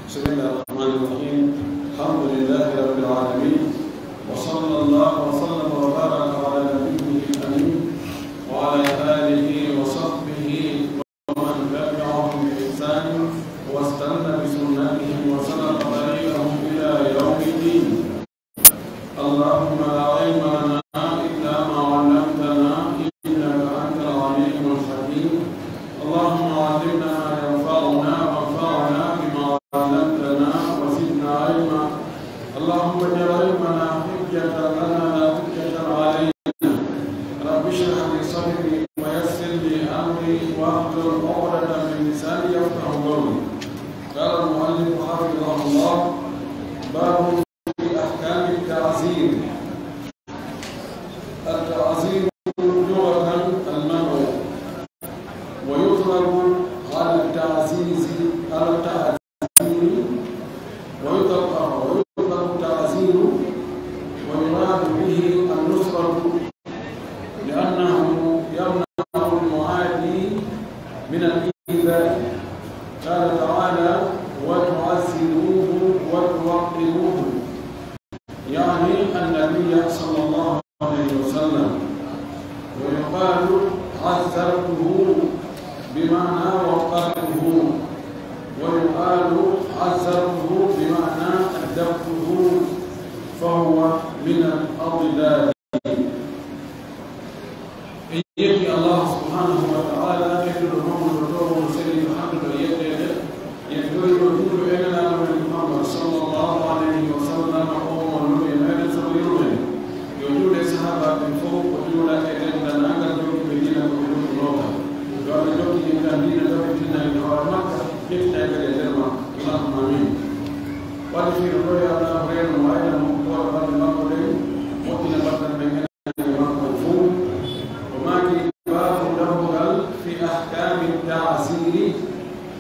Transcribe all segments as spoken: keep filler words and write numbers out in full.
بسم الله الرحمن الرحيم. الحمد لله رب العالمين. وصلى الله وسلم وبارك على نبيه الأمين وعلى آله وصحبه ومن تبعهم بإحسان واستن بسنتهم وسلك طريقهم إلى يوم الدين. اللهم لا علم لنا إلا ما علمتنا إنك أنت العليم الحكيم. اللهم علمنا ما ينفعنا وانفعنا بما علمتنا وزدنا علما. اللهم اجعل علمنا حجة لنا لا حجة علينا. رب اشرح لي صدري ويسر لي أمري واحلل عقدة من لساني يفقه قولي. قال المؤلف حفظه الله: باب في أحكام التعزير. التعزير لغة المنع، ويطلق على التعزيز، على التعزير، ويطلق، ويطلق التعزير ويراد به النصرة، لأنه يمنع المعادي من الإيذاء. قال تعالى: وتعزروه وتوقروه، يعني النبي صلى الله عليه وسلم. ويقال عزرته بمعنى وقرته، ويقال عزرته بمعنى أدبته، فهو من الأضداد. En yetti Allah subhanahu wa ta'ala, tedduɗo, mawnuɗo, towɗo, seniiɗo, handuɗo e yetteede. En tori ɗo juuɗo e Nelaaɗo men Muhammad sallallahu alayhi wa sallam, o mo luɓe meɗen, sabu yurmen. Yo juuɗe sahaabaaɓe ɓen fof, o juula e denndaangal jokkuɓe diina ko ɓe ɗum ɗo. Yo Allah jokkin en kan diina, tabitina en hoore makka, ƴettina en kadi e nder makka. Allahumma amin. Wadde fii no ɗo, yo Allah reeno mo, ayna mo, hoore balɗe makko ɗen, moƴƴina baɗɗal men. Makko fof o maaki: baabu dambugal fi ahkaami taasiri,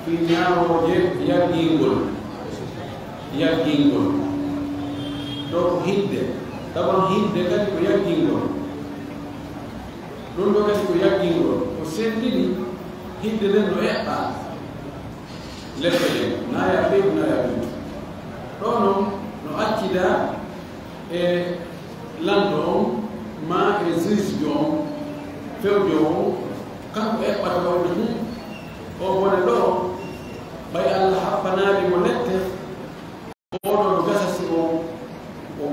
fi ñaawooje yaggingol. Yaggingol. Ɗo ko hidde. Tawan hidde kadi ko yaggingol. Ɗum ɗo kadi ko yaggingol. Ko senndini hidde nden no eɓɓa. Lepte ɗen, naaya ɓeydu, naaya ɓeydu. Ɗo noon no accida e lanɗo on, maa e juge on, fewjo on, kanko eɓɓata wonde ɗum, o bone ɗo, ɓay Allah happanaali mo lette, oɗo no gasa si o, o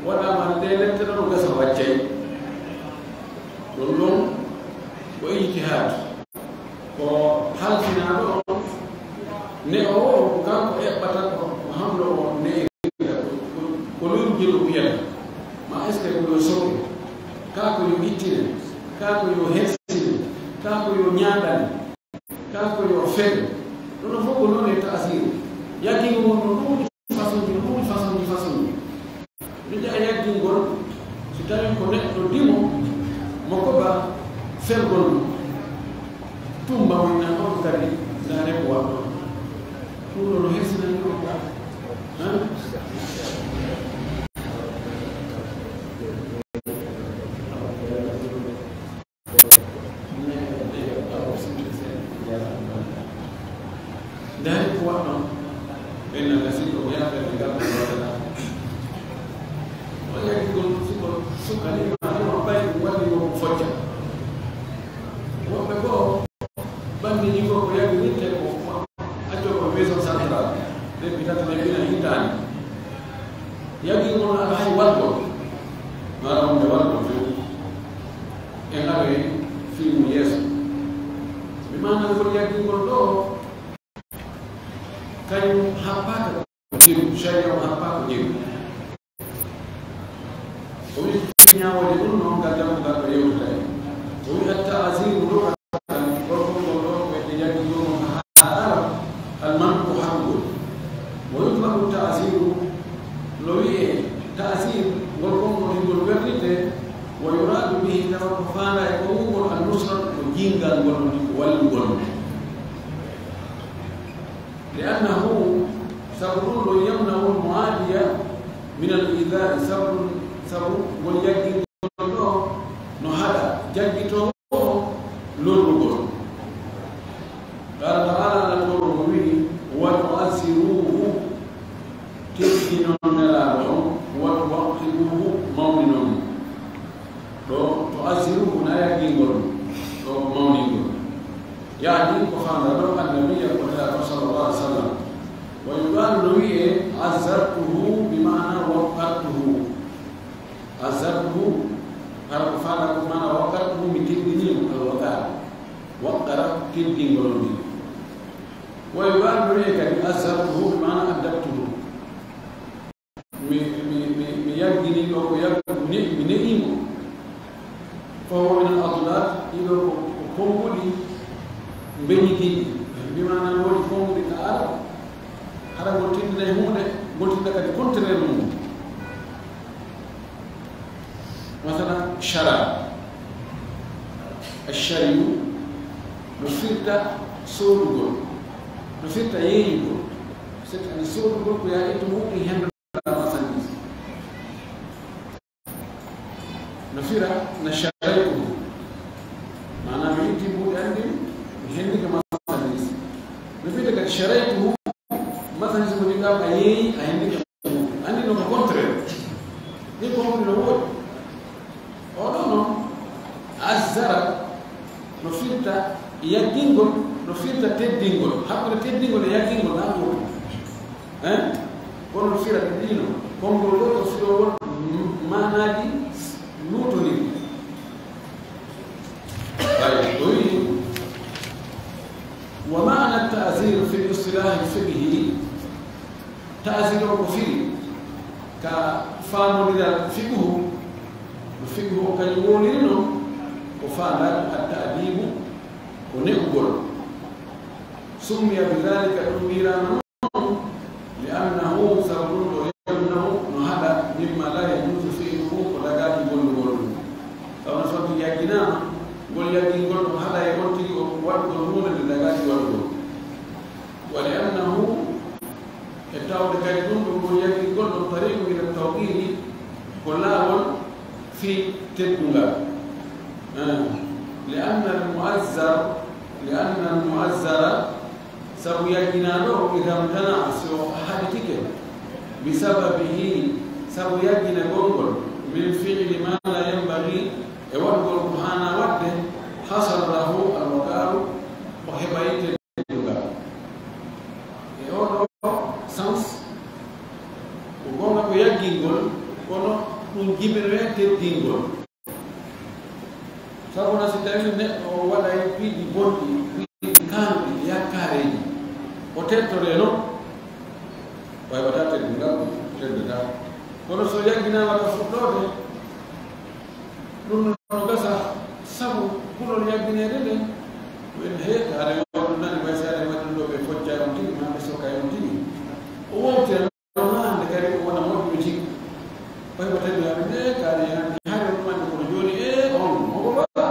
waɗaama ɗe lette ɗo no gasa waccay. Ɗum ɗon ko ijtihaad. Ko halfinaaɗo on, ne'oowo o, ko kanko eɓɓata ko, ko hamlo o ne'irta, ko, ko, ko lorugel o wiyata. Ma est-ce que ko yo soɓe, kaa ko yo ittine, kaa ko yo hersine, kaa ko yo ñaaɗane, kaa ko yo feɗe. Ɗum ɗon fof ko noon e taasir. Yaggingol no ɗuuɗi. Façon ji, ɗuuɗi façon ji, façon ji. Ɗum ƴeewa yaggingol, so tawii ko neɗɗo dimo, mo koɓa fergol mo. Tumba mo ina ɗon kadi, ndaare ko waɗɗo. Ɗum ɗo no hersinani ɗum. Han? Ndaari ko waɗno ɓen na gasii ko yaafeede ngal ko waɗata. O yagi kon suko, suka ni ma ɗum ɓay ɗum waɗi ko fojja. Woɓɓe goo ɓanndi ni ko ko yagi ni te ko acco ko maison centrale. Ɓe mbitata ɓe mbina hitaani. Yagii kono aɗa hay walgol. Maɗa wonde walgol few. En aroy fii mum yeeso. Mi maanangol yaggingol ɗo, kañum happaaka ko jeru, sharia o happaaka ko jeru. O wi fii ñaawooje ɗum noon, ngal dammugal ɗo yewtata en. O wi at-ta'ziru ɗo, gorko ngol ɗo, ko ɓe jaggi ɗum haa ara, al-man'u haɗugol. Wa yutlaqu ta'ziru, no wi'ee ta'zir, ngol konngol hingol wernitee, wa yuradu bihi, tawa ko faandaa e konngol ngol, an-nusra, ko jinngal ngol, ko wallugol. Li annahu, sabu ɗum ɗo, yamna'u al-mu'adiya min al-idaa'i, sabu, sabu ngol yaggingol ɗo no haɗa jaggitoowo o lorrugol. Qaala ta'aala, Alla toowɗo o wi'i, wa tu'azziruuhu, Tino Nelaaɗo on, wa tuwaqqiruhu, mawninon mo. Ɗo, tu'azziruhu na yaggingol mo, ɗo ko mawningol. Yaani ko faandaa ɗo, annabiya ko Nelaaɗo sallallahu alaihi wasallam. Wa yuqalu, no wi'e, azzartuhu, bi maana waqqartuhu. Azzartuhu, hara ko faandaa ko maana waqqartuhu, mi teddini mo, al waqar. Waqqara, teddingol on ni. Wa yuqalu, no wi'e kadi, azzartuhu, bi maana addabtuhu. Mi, mi, mi, mi yaggini ɗo ko yaggu, mi ne-, mi ne'i mo. Fa huwa min al addaad, ɗiɗo ko, ko konnguɗi mbeñidiiɗi. Bi maana no woodi konnguɗi ka ara, hara ngol tindinay huunde, ngol tinda kadi contraire mum. Masalan, shara. Ash-shariyu no firta soodugol, no firta yeeyugol. C'est-à-dire soodugol ko yaa ittu huuɗi hendo marchandise. No fira na sharaytuhu. Maanaam mi itti buuɗi an ɗin, mi hendike marchandise. No fira kadi sharaytuhu, marchandise mo ɗiɗaɓo a yeeyi, a hendike mo. Anndi no ko contraire. Ni ko woni no woodi. Oɗo noon, azzara no firta yaggingol, no firta teddingol. Hakkunde teddingol e yaggingol na woodi. Hein? Kono fira ɓe ɗiino. Konngol ɗo ko firowol maanaaji luutondirɗi. Ɓay o wi'i, wa maana ta'zir fi istilahi fiqhi, ta'zir o ko firi ka faamondiral fiqhu, no fiqhu o kañum wowliri noon, ko faandaade at ta'dibu, ko ne'ugol. Summiya bi dhalika, ɗum wiiraama noon, li annahu, sabu ɗum ɗo, yamna'u, no haɗa, mimma la yajuzu fi'luhu, ko dagaaki gollugol ɗum. Sabu no foti yagginaama, ngol yaggingol ɗum haɗa e on tigi o waɗugol huunde nde dagaaki waɗugol. Wa li annahu, e tawde kadi ɗum ɗo ngol yaggingol ɗum tariqu ila tawqiri, ko laawol fii teddungal. Eh, li anna al mu'azzar, li anna al mu'azzara, sabu yagginaaɗo o, iza mtana'a, si o haɗitike, bi sababihi, sabu yagginagol ngol, min fi'li ma la yanbaghi, e waɗugol ko haanaa waɗde, hasala lahu al waqaru, o heɓay teddungal. E oɗo sens, ko goonga ko yaggingol, kono ɗum jibinoye teddingol. Sabu na si tawii neɗɗo o waɗay piiji bonɗi, piiji kaanuɗi, yakkaareeji, o teddoree noon, o heɓataa teddungal, o teddataa. Kono so yagginaama ka fuɗɗoode, ɗum no gasa sabu kulol yaggineede nden. Ko en heetaade waɗu nani, way si aɗa waɗi ɗum ɗo ɓe focca on tigi, maa ɓe sokka on tigi. O wowte no hannde kadi o wona moƴƴo jikku. Way ko tawi hannde nde kadi hannde hari on mande kono jooni e on moko ba.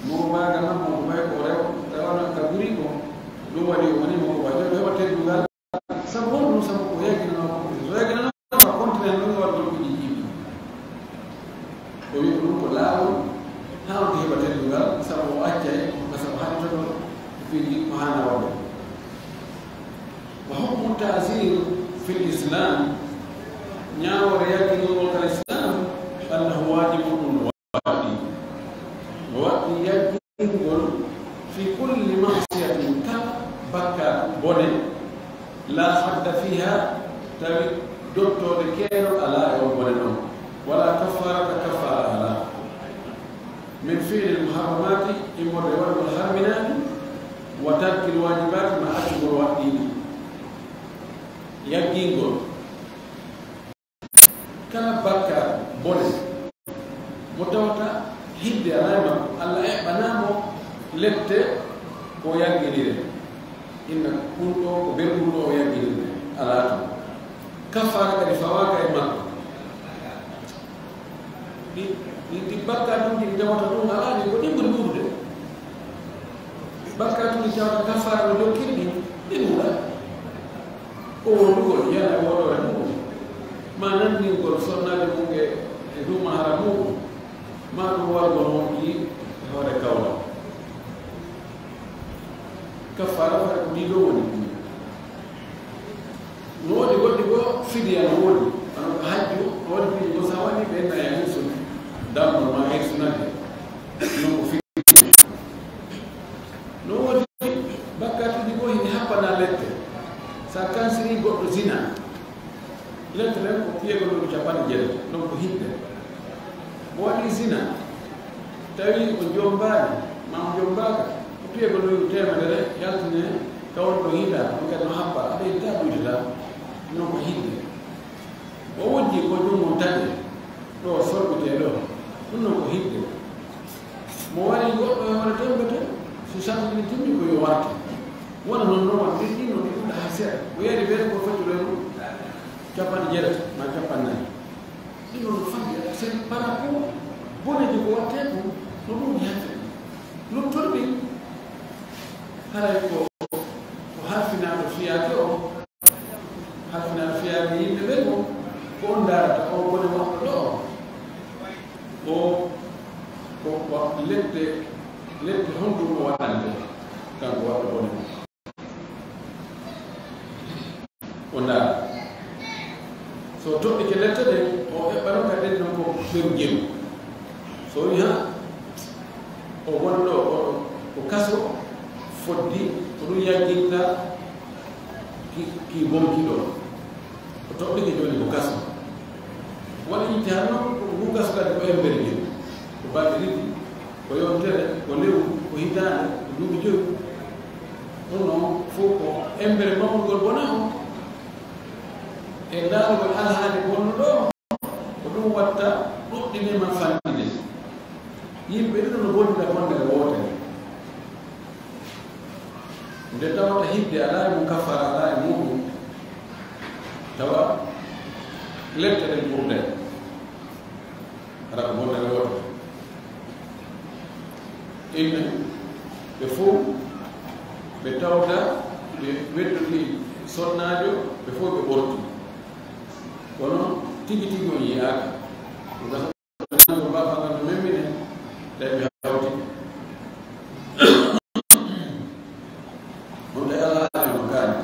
Moko ba ga man moko bay ko rew, rewana ka guri ko. Ɗum waɗi o woni moko ba. Jooni heɓa teddungal. Sabu honɗum? Sabu ko yagginanoo ko so yagginanoo ko continent ɗum waɗi ɗum piiji jiiɓi. O wi ko ɗum ko laawol haa on heɓa teddungal, sabu o accay ko sabu haɗitoto ko piiji ko haana waɗde. Wa hukmu ta'zir fil islam, ñaawoore yagginol ka islam, annahu wajibun, ɗum waɗi. No waɗi yaggingol fi kulli ma'siyatin, kala bakkaatu bone, la hadda fiha, tawi dottoode keerol alaa e on bone ɗon, wala kaffarata, kaffara alaa. Min fi'lil muharramati, immorde waɗugol harminaaɗi, wa tarkil wajibaati, ma accugol waɗɗiiɗi. Yaggingol kala bakkaat bone mo tawata hidde alaa e makko, Alla eɓɓanaa mo lette ko yagginire. Inna ɗum ɗo ko belɗum ɗo o yagginirde, alaa toon. Kaffaara kadi fawaaka e makko. Ɗi, ɗi, ɗi bakkaatuuji ɗi tawata ɗum alaa ni ko ɗi ɓuri ɗuuɗude. Bakkaatuuji tawata kaffaara no jokkiri ɗi, ɗi ɗuuɗa. Ko wondugol yana e woɗoore muɗum, ma nanndingol sonnaajo mum e, e duuma hara muɗum, ma ɗum wargol wonki e hoore kawla. Kaffaara fare ko ɗii ɗoo woni. No woodi goɗɗi goo fidiya no woodi, kono ko hajju, no woodi piiji goo, so a waɗii ɓe, na yahi sun, damma ma yahi sunande. Non ko fidiya. No woodi bakkaatuuji goo, hino happana lette. So a kansirii goɗɗo zina, lette ɗen ko piyegol ɗum capanɗe jeetati, non ko hidde. Mo waɗii zina, tawi o jommbaani, ma o jommbaaka, ko piyegol ɗum teemedere, yaltine ka won ɗo hiidaa, on kadi no happa, aɗa yiɗi taa ɗuytoɗaa, non ko hidde. O wujji ko junngo taƴe, ɗo solɓitee ɗo, ɗum non ko hidde. Mo warii goɗɗo e hoore tembe to, so sarɗi ɗin timmi ko yo warte. Wona non, non won ɗin, ɗin no ɗi ɓurɗa hay seeɗa. O yari feere ko feccuɗo e mum capanɗe jeetati ma capanɗe nayi. Ɗin non no famɗi, c'est par rapport boneeji ko wattee ko, no ɗum yaltiri. Luttuɗo ɗin, haray ko, ko halfinaaɗo fiyaake o, halfinaaɗo fiyaake yimɓe ɓen o, ko on ndaarata o bone waɗɗo ɗo o. O, ko, ko lette, lette honɗum o waɗande, kanko waɗɗo bone o? O ndaara. So toɗɗike lette ɗen, o eɓɓa non ka ɗen non ko ɓeru jelu. So wii, ha, o wonɗo, o, o kaso foddi, ko ɗum yagginta ki, ki bonki ɗo. O toɗɗike jooni ko kaso. Waɗi itte han non, ko ngu kaso kadi ko embere jelu. Ko balɗe ɗiɗi, ko yontere, ko lewru, ko hitaande, ko duuɓi joyi. Ɗum noon fof ko embere mawngol bona on. E ndaarugol alhaali bonnuɗo on, ko ɗum watta ɗuɗɗinema fanɗinde. Yimɓe ɗiɗo no bonnira bonnere wootere. Nde tawata hidde alaa e mum, kaffara alaa e muɗum, tawa lette ɗen ɓurday. Hara ko bonnere wootere. Inne, ɓe fof ɓe tawda, ɓe weddoti sonnaajo, ɓe fof ɓe ɓorti. Kono tigi tigi on yiyaaka. Ko gasa ko baafa ngal no memmine, tawi ɓe hawti. On tawi Alla haali no kaani.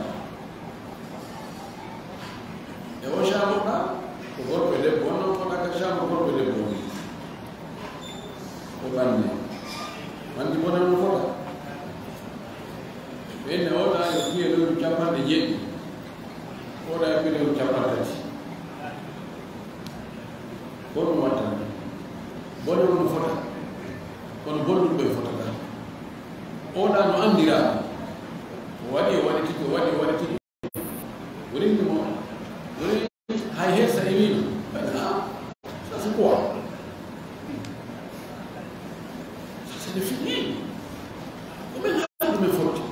E o caamuɗa, ko gorko e debbo, on non fota ka caamu gorko e debbo on. Ko ɓanne. Wandi bone no fota. Ɓe ne oɗa yo piye ɗo capanɗe jeeɗiɗi. Oɗa e piye ɗo capanɗe tati. Ko ɗum wattani. Bone no fota. Kono bonɗum ɓe fotata. Oɗa no andiraa. O waɗi, o waɗi tigi, o waɗi, o waɗi tigi. Woni mo, woni hay heesa e wino. Ah, ça c'est quoi? Ça c'est des filles. Ko ɓen haalde men fotti.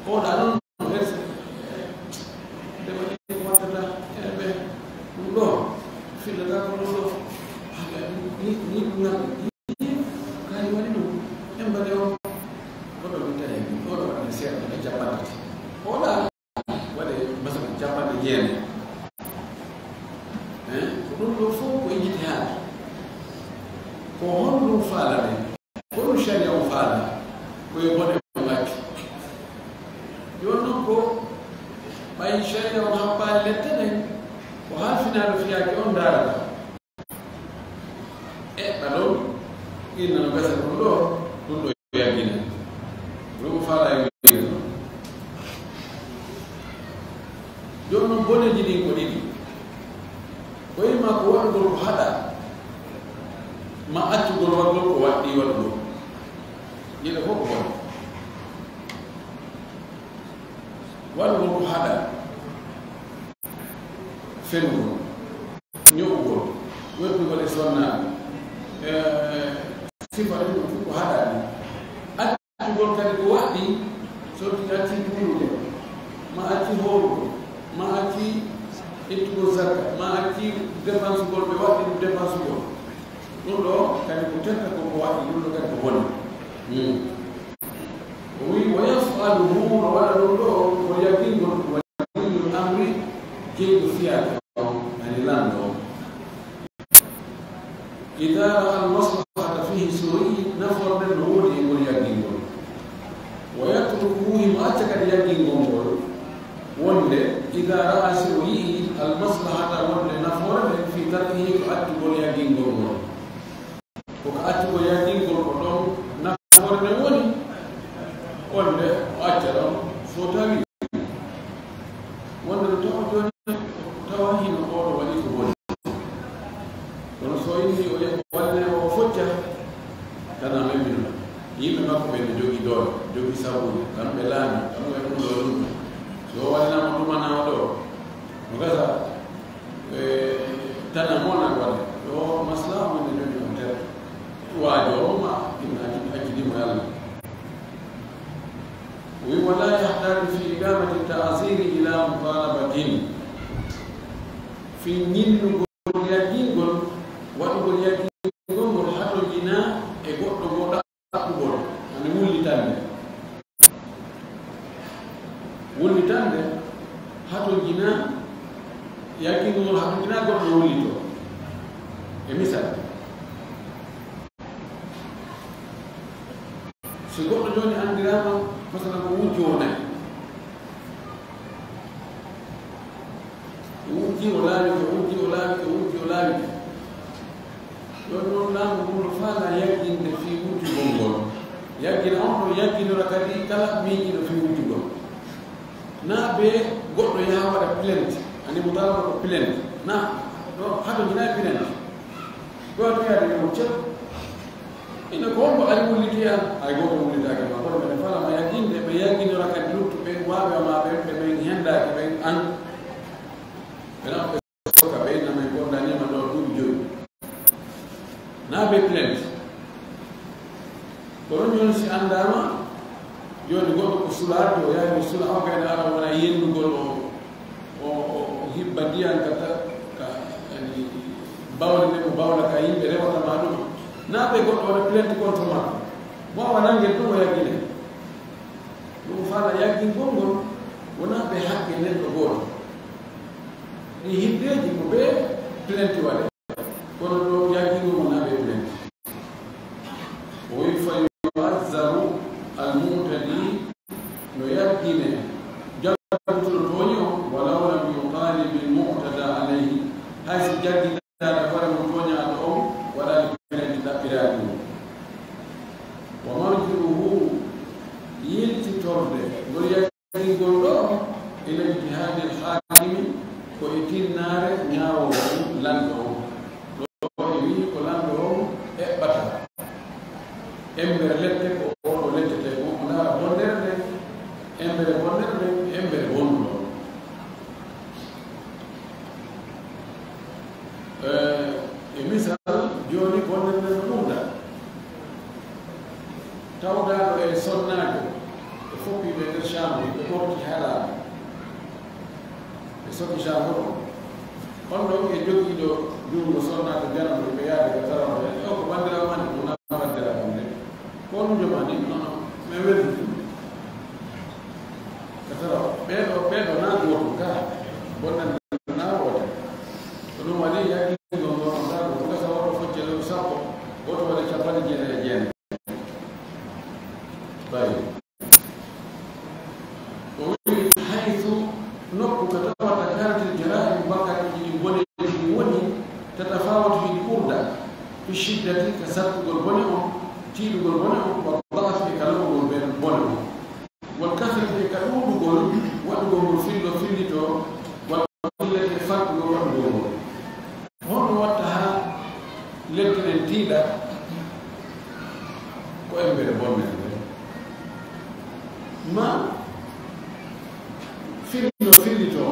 Oɗa non heesa. Nde waɗi ko wattata, ene ɓe, ɗum ɗo, fillata ko ɗum ɗo. Ni, ni, ni, ni, kañum waɗi ɗum. En mbaɗe o, oɗo mi tawi, oɗo waɗi seeɗa, e capanɗe tati. Oɗa waɗe, masalan, capanɗe jeenayi. Eh, ko ɗum ɗo fof ko ijtihaad. Ko honɗum faalaɗen? Ko ɗum sharia on faala? Ko yo bone on accu. Jooni non ko ɓay sharia on happaali lette ɗen, ko halfinaaɗo fiyaake on ndaarata. Eɓɓa ɗon, inna no gasa ɗum ɗo, ɗum ɗo yaggina. Ɗum ko faala e wiide ɗum. Jooni non boneeji ɗin ko ɗiɗi. Ko imma ko waɗugol ko haɗa, ma accugol waɗugol ko waɗɗii waɗugol. Ɗiɗo fof ko bone. Waɗugol ko haɗa, fenugol, ño'ugol, weddugol e sonnaaɓe, e, sifa ɗum ɗum fof ko haɗa ɗum. Accugol kadi ko waɗɗii, so tigi acci juulude, ma acci hoorugol, ma acci ittugol zakka, ma acci dépensugol ɓe waɗɗii ɗum dépensugol. Ɗum ɗo kadi ko tenta ko, ko waɗɗii, ɗum ɗo kadi ko bone. Hmm. O wi, "Wa yaf'aluhu", no waɗa ɗum ɗo, ko yaggingol, waliyul amri, jeyɗo fiyaake on, yani lanɗo on. Idaa ra'a al-maslahata fihi, so yi'i nafoore nden no woodi e ngol yaggingol. Wa yatrukuhu, himo acca kadi yaggingol ngol. wonde, ida ra'a, si o yi'i, al maslahata, wonde nafoore nden, fi tarkihi, ko accugol yaggingol ngol. Ko ka accugol yaggingol ko ɗon nafoore nden woni, wonde o acca ɗon, so tawi wonde no tawa jooni, tawa hino oɗo waɗi ko boni. Kono so inni o yahi walle o focca, kana men mino. Yimɓe makko ɓen no jogii doole, jogii sabuuji, kamɓe laami, kamɓe ɗum ɗo ɗum. Si o wallinaama ɗumanaama ɗo, no gasa, e, tana mona waɗe. Yo maslaha mo ne jogii on tere. Waajo o ma, inna acci-, accidimo e Allah. Wi wala yahtaju fi iqamati ta'ziri ila mutalabatin. Fi ñinnugol yaggingol, waɗugol yaggingol ngol hatojina e goɗɗo goo ɗaɓɓugol, ani wullitande. Wullitande hatojina, yaggingol ngol hatojina goɗɗo wullito. E misal, so goɗɗo jooni anndiraama, masalan, ko wujjo o nayi. O wujji, o laawi, o wujji, o laawi, o wujji, o laawi. Ɗon noon laamu ngun no faalaa yagginde fii wujjugol ngol. Yaggina on ɗon yagginora kadi kala miijiiɗo fii wujjugol. Naa bee goɗɗo yaha waɗa plainte, ani mutalaba ko plainte. Naa, ɗo hatojinaa e plainte. Ɗo a wiyaade yo cel. Ina ko hombo ari wulliti an? Hay gooto wullitaaki ma. Kono mbeɗa faalaa ma yagginde, ɓe yagginora kadi luttuɓe waawɓe ma ɓen, ɓe ɓen hendaaki ɓen an. Ɓe nan ɓe sokka ɓe, na men gondaniima ɗo duuɓi joyi. Naa bee plainte. Kono jooni si anndaama, jooni goɗɗo ko sulaade, o yahi o sula, haw kayne ara wona yennugol o, o, o, o hibba ndiyan ka ta-, ka, yani, bawle ɗe mo bawla ka yimɓe rewata ma ɗum. Naa bee goɗɗo waɗa plainte contre ma. Waawa nangel ɗum o yaggine. Ɗum faalaa yaggingol ngol, wonaa bee haqqe neɗɗo gooto. Ɗi hiddeeji ko bee plainte waɗe. Kono ɗo yaggingol wonaa bee plainte. O wi'i, "Fa yu'azzaru al-mu'tadi", no yaggine jaggutuɗo tooñi on, "walaw lam yutalib al-mu'tada alayhi", hay si jaggitaade hoore mo tooñaaɗo on waɗaali plainte, ɗaɓɓiraali ɗum. "Wa marji'uhu", yiltitorde ngol yaggingol ɗo, "ila ijtihaadi al-haakimi", ko e tinnaare ñaawoowo on, lanɗo on. Ɗo e wi'i ko lanɗo on eɓɓata. Embere lette ko oɗo lettete, ko o ndaara bonndere nden, embere bonndere nden, embere bonnuɗo. E, e misal, jooni bonndere nden no ɓurda. Tawdaaɗo e sonnaajo, ɓe foppi ɓe nder chambre, ɓe ɓorti halaama. Ɓe soki chambre o. On ɗon e jogiiɗo junngo sonnaajo janano ɓe yaade ka tarawa ɓe. O ko banndiraawo ma ni, ko wonaa banndiraawo am de. Ko on jomani, non, non. Mais weldi fu. Ka tarawa. Ɓee ɗo, ɓee ɗo naa gooto ka. Bonnan naa woote. Ko ɗum waɗi yaggingol ngol on naa gooto ka, sa woto focce lewru sappo, woto waɗa cappanɗe jeenayi e jeenayi. Bayi. O wi'i, "Haythu", nokku ka tawata, "kanatil jaraa'imu", bakkaatuuji ɗin boneeji ɗin woni, "tatafawatu", hiɗi ɓurda, "fi shiddati", ka sattugol bone on, tiiɗugol bone on, "wa da'fi", e ka lowgol ben-, bone on, "wal kathrati", e ka ɗuuɗugol waɗugol ngol fillo fillito, "wal qillati", e fanɗugol waɗugol ngol. Honno watta haa ledde ɗen tiiɗa? Ko embere bonnere nden. Ma fillo fillito,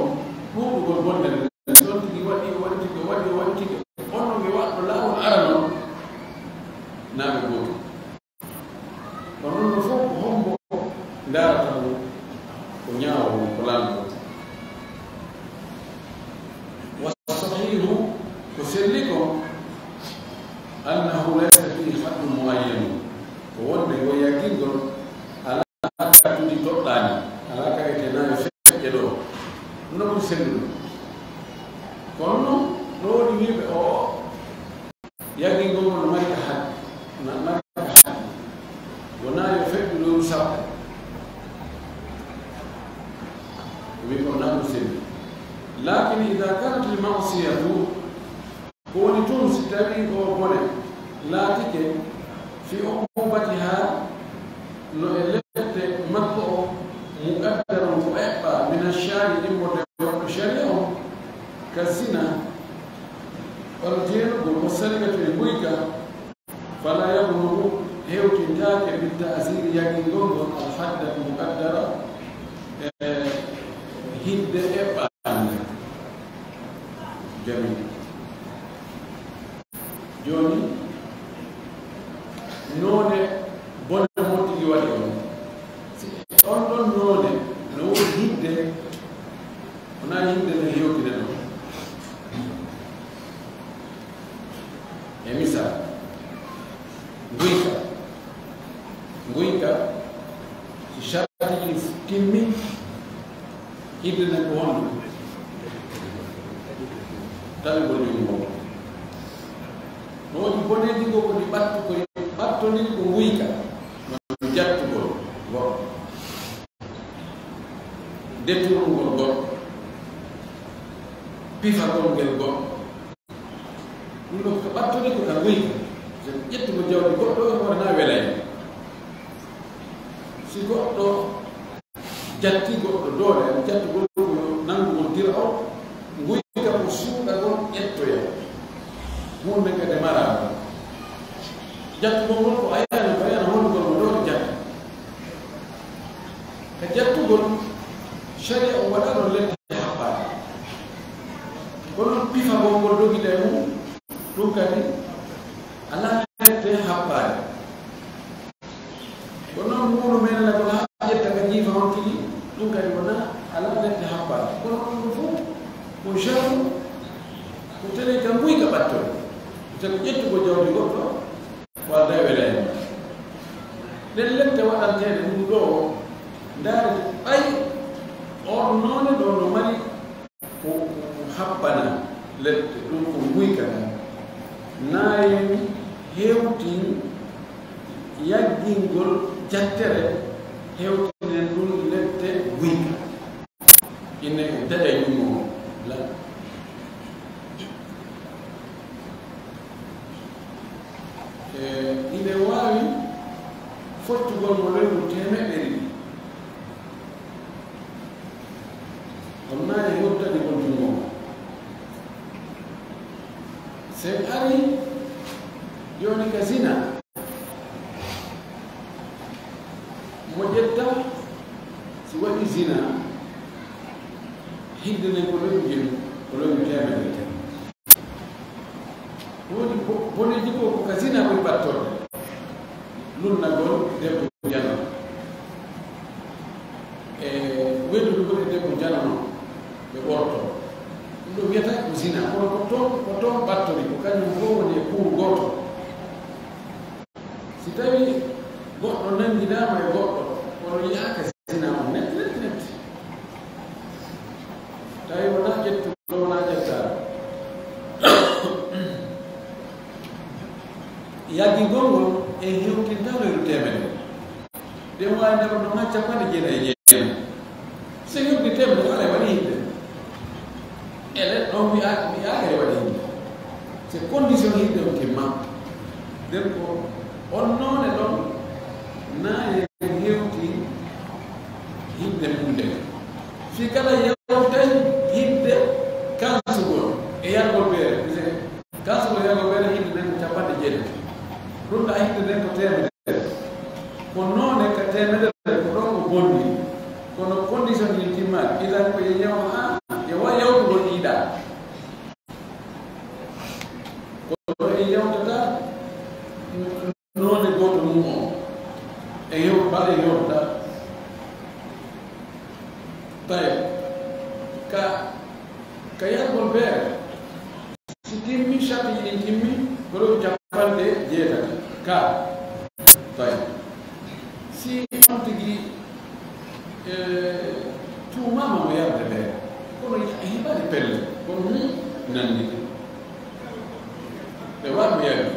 ɗuuɗugol bonnere nden. Ɗon tigi waɗi, o waɗi tigi, o waɗi, o waɗi tigi. On no ɓe waɗɗo laawol aranol, naa ɓe gooto. Kono non no fof ko hombo ndaarata mo, ko ñaawo mo, ko lanɗo. Wa sahihu, ko selli ko, annahu laysa fihi haddun muayyanun, ko wonde ngo yaggingol alaa kattudi toɗɗaani, alaa ka wiyetee naa yo feƴƴe ɗo. Ɗum ɗo ɓuri sellude. Kono non, no woodi wiiɓe o yaggingol ngol no mari ka haɗi, na mari ka haɗi. Wonaa yo feƴƴu lewru sappo. Wi ko na sirri. Lakin ida kanat al ma'siyatu, ko woni tun si tawi o bone laatike fi uqubatiha, no e lette makko o, muqaddaran ko eɓɓa, min ashari immorde waɗɗo sharia on, ka zina, walla jeenugol, wa sarikatu e nguyka, fala yablugu, hewtintaake, bi ta'ziri yagingol ngol, al hadda al muqaddara, e hidde eɓɓande. Jami. Jooni, noone bone moƴƴi ɗi waɗi on. Si on ɗon noone no woni hidde, wonaa hidde no hewtine ɗon. E misal, nguyka. Nguyka, si sharti ɗin timmi, hidde nden ko honɗum? Tawi ko ɗum mo. No woodi boneeji goo ko ɗi ɓattu, ko ɓattondiri ko nguyka. No jattugol goɗɗo. Detournugol goɗɗo. Pifagol ngel goɗɗo. Ɗum ɗo ko ɓattondiri ko ka nguyka. Ƴettugol jawdi goɗɗo e hoore na welay. Si goɗɗo jatti goɗɗo doole, jattugol ko nangugol dira o, nguyka ko suuɗagol ƴettoya. Huunde kadi maraama. Jattugol ngol ko ayana, ko ayana honugol mo doole jatta. Ka jattugol, sharia o waɗa ɗon lette haɓɓaade. Kono pifagol ngol dogita e mum, ɗum kadi alaa lette haɓɓaade. Ko noon nguuru men la ko haa ƴetta ka jiifa on tigi, ɗum kadi wona alaa lette haɓɓaade. Kono ɗum ɗo fof ko jaru, ko tele ka mbuy ka ɓattoy. Te ko ƴettugo jawdi goɗɗo, wadda e welaani. Ɗen lette waɗanteeɗe ɗum ɗo, ndaare ɓay on noone ɗo no mari ko, ko haɓɓana lette ɗum ko nguyka kan. Naayen hewtin yaggingol jattere, hewtinen ɗum lette nguyka. Inne en daɗay ɗum o la. E, ine waawi fottugol mo lewru teemeɗɗe ɗiɗi. On naani hoddani on junngo. So en ari jooni ka zina, mo ƴetta si waɗi zina, hidde nden ko lewru jeɗɗi, ko lewru teemedere. Woni bo-, boneeji ko, ko ka zina ɓuri ɓattorde. Lunnagol debbo janano. E weddugol e debbo janano, ɓe ɓorto. Ɗum ɗo wiyata ko zina, kono ko toon, ko toon ɓattori, ko kañum fof woni e kuuru gooto. Si tawi goɗɗo nanngidaama e goɗɗo, kono yiyaaka zina on net, net, net. Tawi wonaa ƴettuɗo, wonaa ƴettaɗo. Yaggingol ngol en hewtinta lewru teemedere. Ɗen waawi ndarono haa capanɗe jeenayi e jeenayi. So hewti teemedere, haray waɗi hidde. Ele ɗon wi'a, wi'a haray waɗi hidde. C'est condition hidde on timma. Nden ko on noone ɗon na en hewti hidde mum nde. Fii kala yewtay hidde kansugol e yargol beere. Kansugol e yargol beere hidde nden ko capanɗe jeetati. Ɗum ɗa hidde nden ko teemedere. Ko noone ka teemedere ko ɗon ko bonni. Kono condition ɗin timmaali. Idan ko e yaw haa e wa yawtugol ɗiɗa. Kono en yewtata noone gooto mum o. En yew-, mbaɗa en yewtata. Tawi ka, ka yargol beere, si timmi, sharti ɗin timmi, ko ɗo capanɗe jeetati. Ka, tawi. Si on tigi, e, tuumaama mo yarde ɓe, kono heɓani pelle, kono mi nanndi. Ɓe waɗi mo yardi.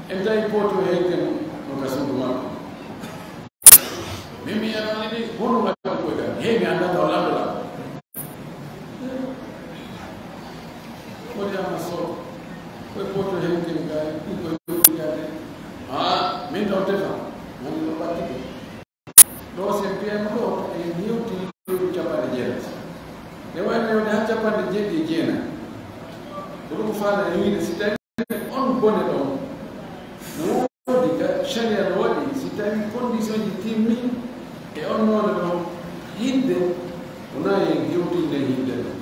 En tawi pooto heyten no ka suudu makko. Min mi yarani ɗi, hono waɗi ko jam. Hey, mi anndaa taw lanndo lan. Nde wayno yewde haa capanɗe jeeɗiɗi e jeenayi. Ko ɗum faala e wiide, si tawi on bone ɗon no woodi ka sharia no waɗi, si tawi condition ji timmi e on noone ɗon hidde, wona e hewtinde hidde ɗon.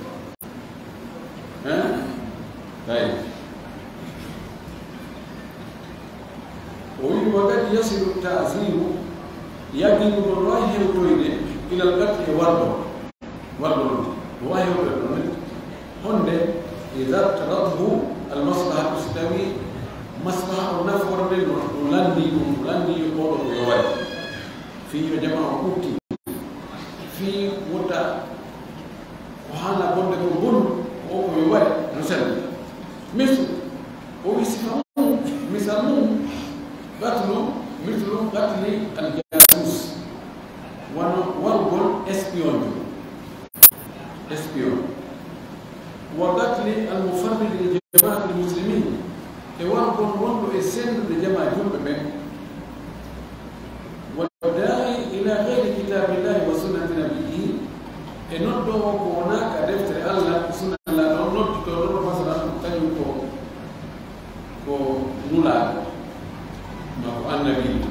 Hein? Tawi. O wi'i, "Wa qad yasilu ta'ziru, yaqiinu ɗon waawi hewtoyde, ilal qatli e wargol." Wargol on, no waawi hewtoyde ɗon ne. Honde, idha iqtadathu al maslahatu, si tawi maslaha on nafoore nden no, no lanndii ɗum, no lanndii oɗo ko yo waɗe. Fii yo jamaa on ɓutti. Fii wota ko haala bonde ko bonu, ko o ko yo waɗe, no selli. Mislu, o wi sifa mum, misal mum, qatlu, mislu qatli al jasus. Wano wargol espion jo. Espion. Wa qatli al mufarridi li jamaati al muslimin. E wargol wonɗo e senndude jamaa julɓe ɓen. Wa da'i ila ghayri kitabillahi wa sunnati nabiyyihi. E noddoowo ko wonaa ka deftere Allah, sunna Allah ɗon nodditoo ɗon, masalan, ko kañum ko, ko nulaaɗo, ma ko annabi.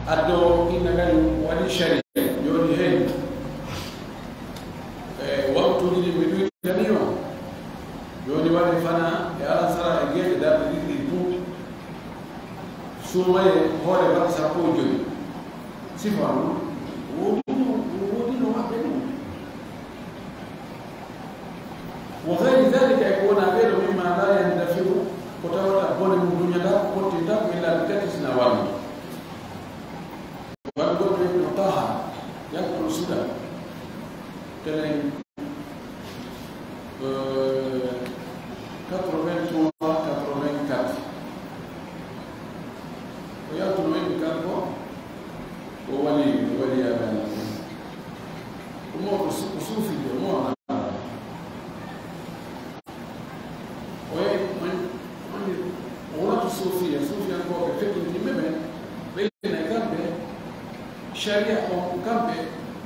Addo inna kañum waɗi sharia, jooni hey, e waktuuji ɗi mi ɗuytani on, jooni waɗi fana e alansara e geeƴe darɗe ɗiɗi ɗin tun, suumaye hoore baɗɗe sappo e jowi. Sifa on, woodino, woodino maɓɓe ɗum. Wa ghayri dhalika, e ko wonaa ɓee ɗoo, mimma la yandafi'u, ko tawata bone mum duñataa, ko pottinta ko illa bi tarki sina warmi. Waɗi goɗɗo wi'eteno Taha, yaltuɗo Sudan. Telen, euh, quatre-vingt-trois, quatre-vingt-quatre. O yaltuno en kanko, o wali, o wali yaɓe Allah. Ko mawɗo su-, ko suufiijo, o mawɗo. O yehi, on, on, o wonata suufiya, suufiyankooɓe feƴƴintinɓe ɓen, ɓe ɓe kamɓe, sharia on, kamɓe,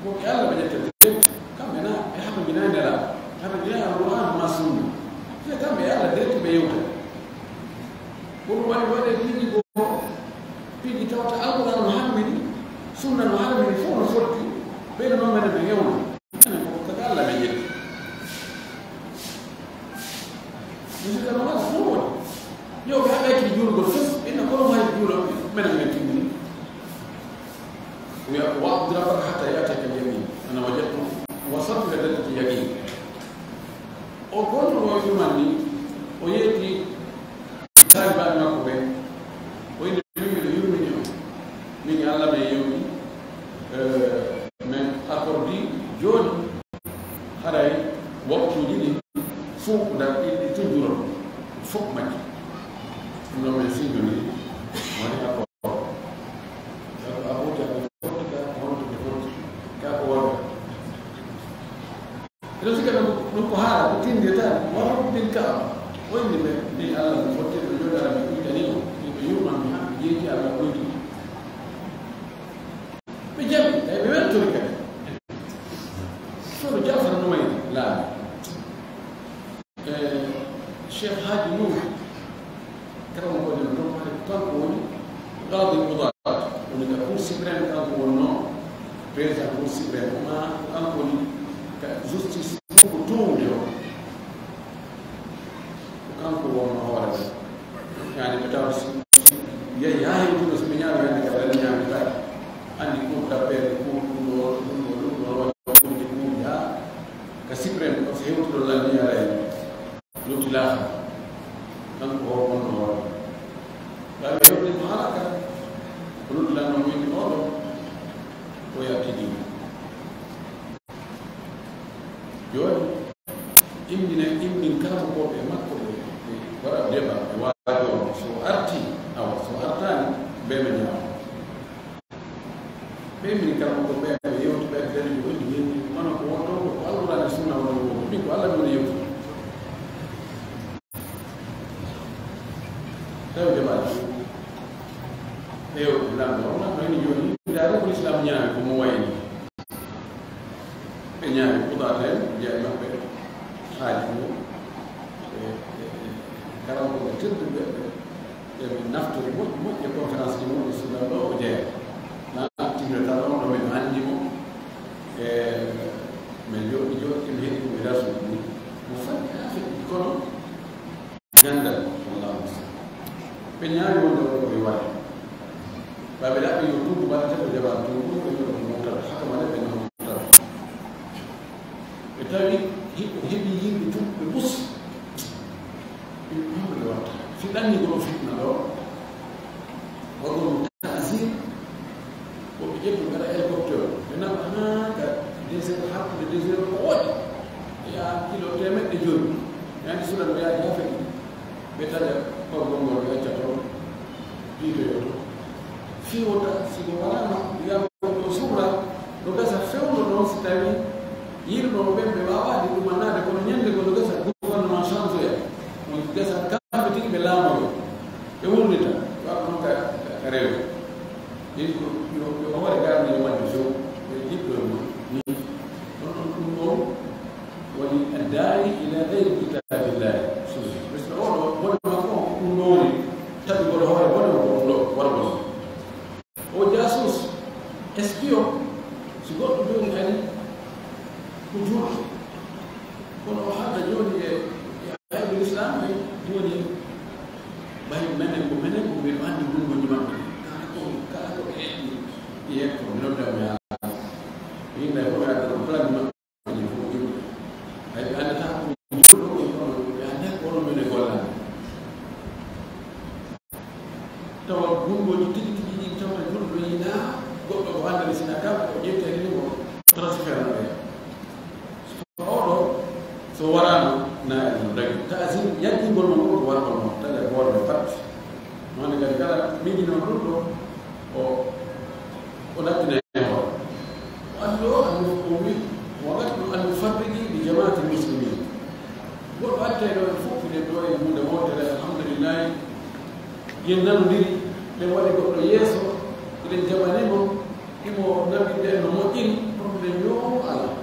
ko ɓe Allah ɓe ƴettata. Kamɓe na, ɓe haɓa gina Nelaaɗo, haɓa gina Alqur'aan ma sunna. Te kamɓe Allah direct ɓe yewta. Ko ɗum waɗi waɗe piiji goo, piiji tawata Alqur'aan no harmini, sunna no harmini, fof no fotti, ɓeydo noon menen ɓe hewno. Menen ko ko Allah ɓe ƴetti. Musidɗo no waɗa fof woni. Yo ɓe haɗa ki juulugol fof, inna kono wawi juulo, menen men timmini. Wiya, "Wa'bud rabbaka hatta ya'tiyaka al-yaqin." Ana wajadtu, wasaltu ila darajati al-yaqin. O gonno o iman ni, o yeeti taalibaaɓe makko ɓe. O inni, "Min miɗo yurmini on. Min e Allah men yewti, eh, men accordé jooni, haray waktuuji ɗin fof ko dar ɗi, ɗi tun juulo. Fof majji. Ɗum ɗon men sinndondiri, woni accord." Kaa ko a hooƴi, a ko fotti, kaa ko honto ɓe fotti, kaa ko wonta. Eɗen sikka ɗum, ɗum ko haala, ko tindi tan, wa rabbil Kaaba. O inni ɓe, mbi Allah mi fotti, ɓe jooɗi Allah mi ɗuytani on, mi ɓe yurman mi han, mi jeeji Allah ɗoydi. Ɓe jaɓi, tawi ɓe weltori kadi. Soɗo Jaafar no wayri laaɓi. Eh, Cheikh Hadji Nour, kala mo gonɗen ɗon, kanko woni Qadi Qudat, woni ka Cour suprême, kanko wonnoo président Cour suprême, ma ko kanko woni ka justice ko toowde o. Ko kanko wonnoo hoore ɓe. Yani ɓe tawa si, si yehi haa hewtuno, si ɓe ñaami hannde kadi, ɓe ñaami kadi. Anndi cour d'appel, cour ɗum ɗo, ɗum ɗo, ɗum ɗo, ɗum ɗo, ɗum ɗo, haa ka suprême, ko si hewtuɗo lanndinara en. Lutti laafa. Kanko o wonno hoore. Ɓaawi hewde ko halaka. Ko lutti lan no windi oɗo. Ko yattidi. Jooni, immina, immin kala ko ɓe makko ɓe, ɓe waɗa débat, ɓe waajo. So arti, awa, so artaani, ɓe ɓe ñaama. Ɓe min kala ko ɓe ɓe yewti ɓe dalilu woni min, kono ko wonto ko Alqur'aana e Sunna woni ko min ko Allah min yewti. Tawi jamaati. Ɓe yewti lamɗo, lamɗo ni jooni, ndaari ko Islam ñaami ko mo wayni. Ɓe ñaawi kuɗaɗen, jeya maɓɓe haali ɗum. E, e, e, karamkoɓe tedduɓe ɓe, ɓe min naftori moƴƴi moƴƴi e conférence ɗi wonɗo Sudan ɗo o jeeya. Na timre tan on ɗo min anndi mo. E, min jooɗi jooɗi, min heɗi ɗum e darsuuji ɗi. Mo fanni haa feƴƴi kono ganndal, wallahu mustaan. Ɓe ñaawi wonde o ɗo e waɗde. Ɓay ɓe ɗaɓɓi yo tuubu mbaɗa tati jamaa tuubu, ɓe ñoo ko moftal, haka mbaɗa ɓe ñoo moftal. Ɓe tawi hiɓe heɓi yimɓe tun ɓe ɓus. Ɓe ɗum ɓe watta. Si ɗanni ko ɗo fitna ɗo, waɗo mo taasir, ko ɓe ƴettu ngaɗa hélicoptère. Ɓe naɓa haa ka désert, hakkunde désert ko woɗɗi. Yaa kilo teemeɗɗe jowi. Ɓe anndi Sudan o yaadi haa feƴƴi. Ɓe taƴa kawgol ngol, ɓe acca toon, piitoyo toon. Fii wota, si ko walaama, wiyaama ko ɗo suura, no gasa fewndo noon, si tawii yimɓe ɓen ɓe waawaani ɗumannaade, kono ñande ko no gasa gouvernement changeoya, no gasa kamɓe tigi ɓe laamoyo, ɓe wurnita, waɗa noon ka, ka, ka rewe. Ɗin ko yo, yo hoore garni yo waɗde few, ɓe jiɗɗo e mum. Ɗon ɗon ɗum ɗon woni addaa'i ila gayri kitaabillahi sunna. Parce que oɗo bone makko on ko ɗum ɗo woni taɓigol hoore bone on ko ɗum ɗo wargol. O jaasuus, espion, si goɗɗo jooni ari ko juulɗo. Kono o haalda jooni e, e ayɓe l'islam ɓe, jooni ɓay menen ko menen ko min anndi gunndooji maɓɓe. Kala ko, kala ko ɓe eɓɓi, yetto, mi nodda mo yaala. Mi yinda ko ɓe adda ɗon plan maɓɓe. Ay, ɓe anndataa ko juulɗo, kono ɓe anndaa ko onon men e gollande. Tawa gunndooji tigi tigi ɗin tawata juulɗo yiɗaa, goɗɗo ko anndani sina kam, o ƴettani ni mo transfert no ɓe. Ko oɗo, so waraano, na e ɗum dagi. Taasir, yaggingol mo ngol ko wargol mo, taƴa goore mo pat. Noon kadi kala miijinoo ɗum ɗo, o, o ɗaɓɓina e hoore. O addi o, o wi, o waɗi ɗum al-mufarriqi li jama'atil muslimin. Goɗɗo attay ɗo e fof, ɗen ɗo e huunde wootere, alhamdulillahi. Yen nanondiri, ɓe waɗi goɗɗo yeeso, eɗen jaɓani mo, imo naɓirde no moƴƴiri, problème yo alaa.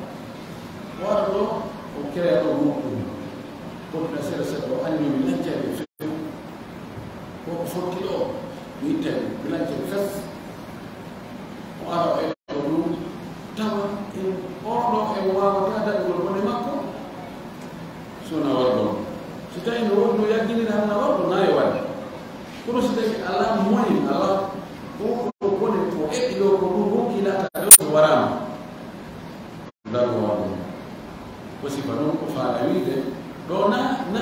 O ara ɗo, o créa ɗo groupe ɗum. Goɗɗo seeɗa seeɗa, o anni mi lancani ɓe few. Ko ko fotti ɗo, mi ittani, mi lancani fes. O ara o eɗo ɗum, tawa en oɗo en waawata daɗugol bone makko. So na warɗo. Si tawi no woodi no yagginira, hannde warɗo, na e waɗde. Kono si tawi alaa moyen, alaa ko, ko bone ko eɓɓi ɗo, ko ɗum ronki laata ɗo, so waraama. Darngo waɗo. Ko sifa noon ko faala wiide, ɗo na, na,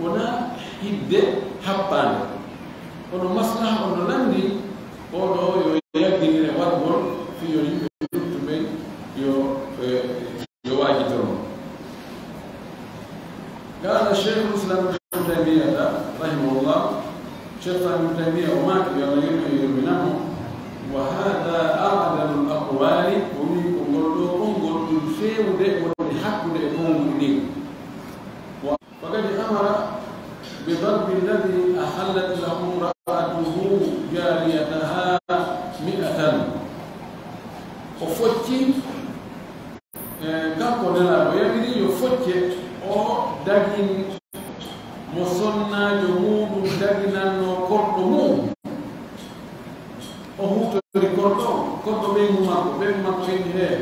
wona hidde happaande. Kono maslaha on no lanndi, oɗo yo yagginire wargol, fii yo yimɓe luttuɓe, yo, eh, yo waajitor mo. قال شيخ الإسلام ابن تيمية رحمه الله، Cheikh Ibn Taymiyya o maaki, yo Allah yurmo e yurminamo, وهذا أعدل الأقوال, o wi ko ngol ɗo konngol ɓuri feewude wonde hakkunde e konnguɗi ɗin. وقد أمر بضرب الذي أحلت له امرأته جاريتها مئة. O focci, e, kanko Nelaaɗo yamiri yo focce o dagin mo sonnaajo muuɗum daginannoo korɗo mum. O huutori korɗo, korɗo ɓeyngu makko, ɓeyngu makko inni, "Hee,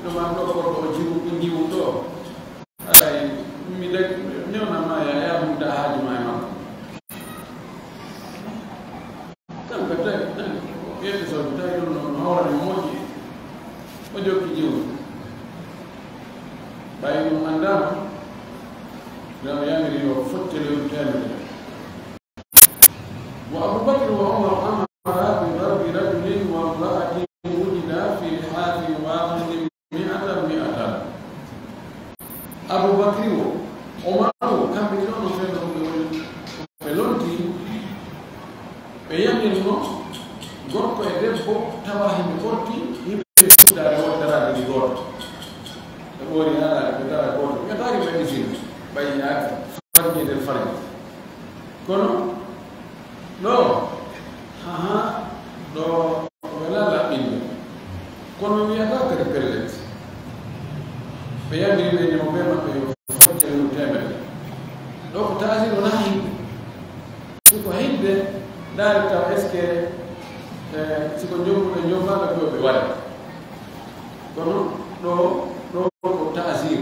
miɗo mari ɗo korɗo o jiwu, ko jiwu ɗo. Ay, mi dag-, newna ma ya, ya hudda haaju ma e makko." Kanko tawi, nani, o ƴetti soodi, tawi ɗum no, no hawrani mo moƴƴi. O jokki jiwu. Ɓay ɗum anndaama, nde o yamiri yo fotte lewru teemedere. وأبو بكر وعمر أمرا بضرب رجل وامرأة وجدا في لحاف واحد مئة مئة. Abu Bakri wo, Omar wo, kamɓe ɗiɗo no fewndo ɓe woni. Ɓe lonti, ɓe yamirno gorko e debbo tawa himɓe ɓorti, yimɓe suddaade won daraade ɗi gooto. Ɓe ɓoori haalaade ɓe dara gooto. Ɓe tawi ɓe ɗi sino. Ɓay yaade farji e nder farji. Kono ɗo, haha, ɗo wela laɓɓinde. Kono mi wiyata kadi pellet. Ɓe yamiri ɓe ndemo ɓe maɓɓe yo foccere ɗum teemedere. Ɗo ko taasir wonaa hinde. Si ko hinde, ndaare taw est-ce que, eh, si ko njombuɓe njombaɓe ko ɓe waɗa. Kono ɗo, ɗo ko taasir.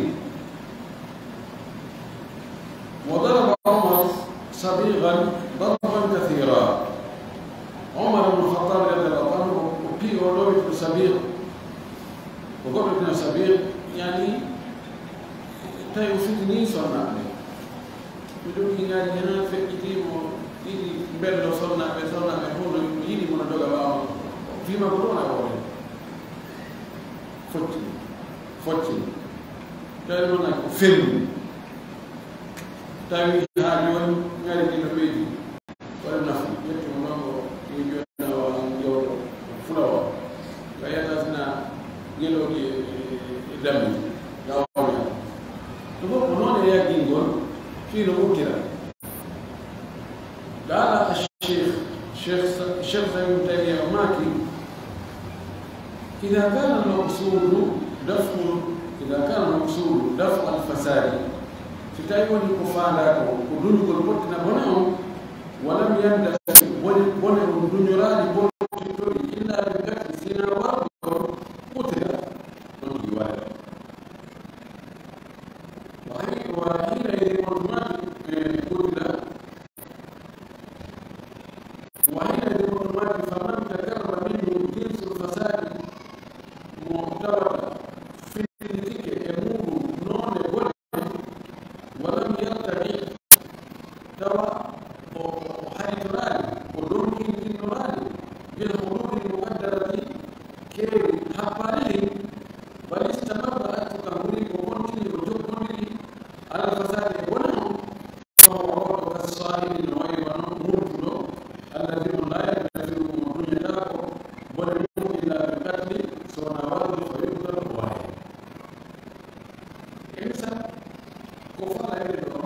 وضرب عمر صبيغا ضربا كثيرا. Omar ibn Khattab radiyallahu anhu, o pii o ɗo wiyetee Sabiq. Ko goɗɗo tena Sabiq, yani, tawi o fitini sonnaaɓe. Mi ɗum ñaari hena feƴƴiti mo ɗiɗi mbello sonnaaɓe, sonnaaɓe fof no yiɗi mo no doga ɓaawo. Fima ko ɗon a woni. Foccini, foccini. Tawi noon ko felli. Tawi haa jooni ŋari ɗi no ɓeydi. Waɗa nafu, ƴetti mo noon ko yo jooni awa jewɗo fulawa. Ka yata sina ngelooɗi e, e, e dammi. Gawna. Ɗum fof ko noon e yaggingol fii no ɓurtira. قال الشيخ، Cheikh Sa-، Cheikh Islam Ibn Taymiyya o maaki, إذا كان المقصود دفع، إذا كان المقصود دفع الفساد، si tawi woni ko faandaa ko, ko duñugol pottina bone on, ولم يندفع، bone, bone on duñoraani pottitori, إلا بالقتل، sina warugol, قتل، ɗon ɗi waɗa. وحي-، وحينئذ قلت، eh, قتل، وحينئذ قلت، فمن تقرب منه جنس الفساد، mo tawata fillitike e muuɗum noone bone, ولم يرتدع، tawa o, o, o haritoraani, o ɗomɗinɗinnoraani, بالحدود المقدرة، keeri happaali ɗin, بل استمر، accu kam woni ko continue, o jokkondiri, على الفساد e bone on, فهو، oɗo, كالصائم، no wayi wano murtuɗo, الذي، mo لا يندفع، mo duñataako bone mum إلا بالقتل، so wonaa warde, فيقتل، o waree. E misal, ko fala ene ɗo,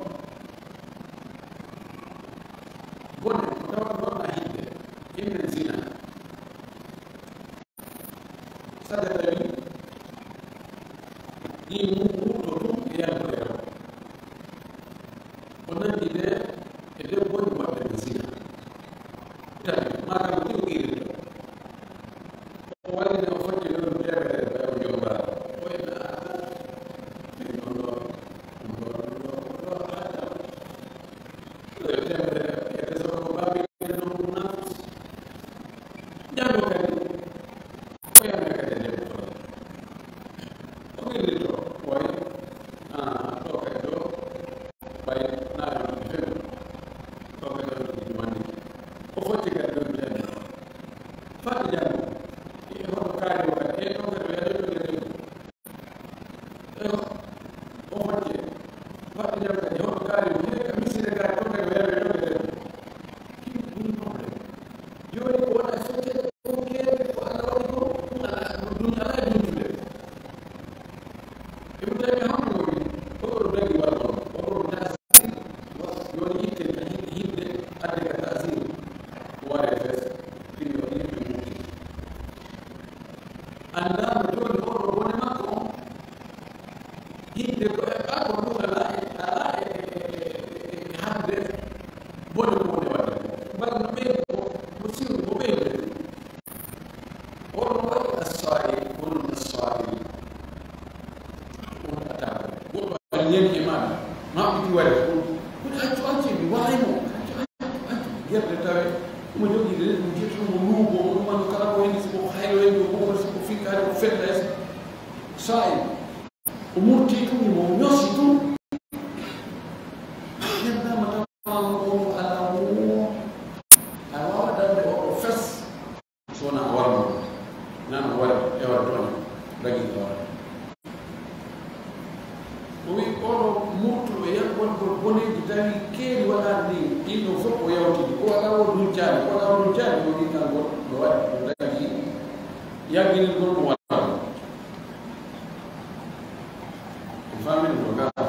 bone, ko tawata ɗon a hidde, innen zina. Saɗa tawi ɗi mu-, murto ɗum e yaltude ɗo. O nandi nde e debbo ni waɗde mo zina. Tawi, maa kam ko ɗum iri ɗo. O wallini o fotti ɗo ɗum teemedere, ɓay o jombaɗo. O wiya, "Ah, ah, ɗum ɗon ɗo, ɗum ɗo, ɗum ɗo, ɗum ɗo, haɗa." Ɗo e teemedere, e tesoɗo ko bambi ɗen ɗon ɗum nafus. Janngo kadi, o yamira kadi e debbo ɗo. O wirri ɗo, o wayi, ah, ɗo kadi ɗo, wayi, na yonti few. Ɗo kadi yonti ɗum wandi. O fotti kadi ɗum teemedere. Fati janngo, e hoto kaari o kadi, e ɗo kadi o yadani ɗo kadi. Eywa, o hocce. Waɗde jam kadi, hoto kaari o, hee ka misire kaari, ɗon kadi o yamee, ɗon kadi o yamee. Ɗum woni problème. Jooni ko wona e feccere, ko keeri, ko Alla waɗi ko, ɗum alaa, ɗum alaa e duntude. E mo tawi kam ko woni, ko ɗo dagi walla on, ko ɗo dasi, wa-, jooni itte ka hi-, hidde, adde ka tasiri, ko waɗe fes, ɗum yo ɗum ɗum mutti. Anndaama jooni oɗo bone makko on, hidde ko e ɓaawo ɗum alaa e, alaa e, e, e, e hannde bone ko woni waɗde ko. Mbal no ɓeydi ko, ko siwri ko ɓeydude. Oɗo waɗi assaa'il, onon assaa'il. On attaque. Goɗɗo ari neli e maɗa. Maɓɓiti wari. Kono accu, accu, mi waray mo. Accu, accu, accu. Gerde tawe. Mo jogii de, mo jetti mo luugo, o ɗum wano kala ko hendi, si ko haylo hendi, o ɓoɓo, si ko fikkaade, o fetla, e saa'il. O murti tun, mo ñosi tun. Yandama tawa o ala wo. A wawa dande o ɗo fes. So wonaa o warno, nan o wari, e wari toon, dagi o wari. O wi, oɗo murtuɗo e waɗgol boneeji, tawi keeri waɗaani ɗin, ɗin ɗon fof o yawtidi. Ko waɗa o duncaani, ko waɗa o duncaani, o wi, kan gol no waɗi, o dagi, yagginirgol mo waɗa. En faamini ko gaa?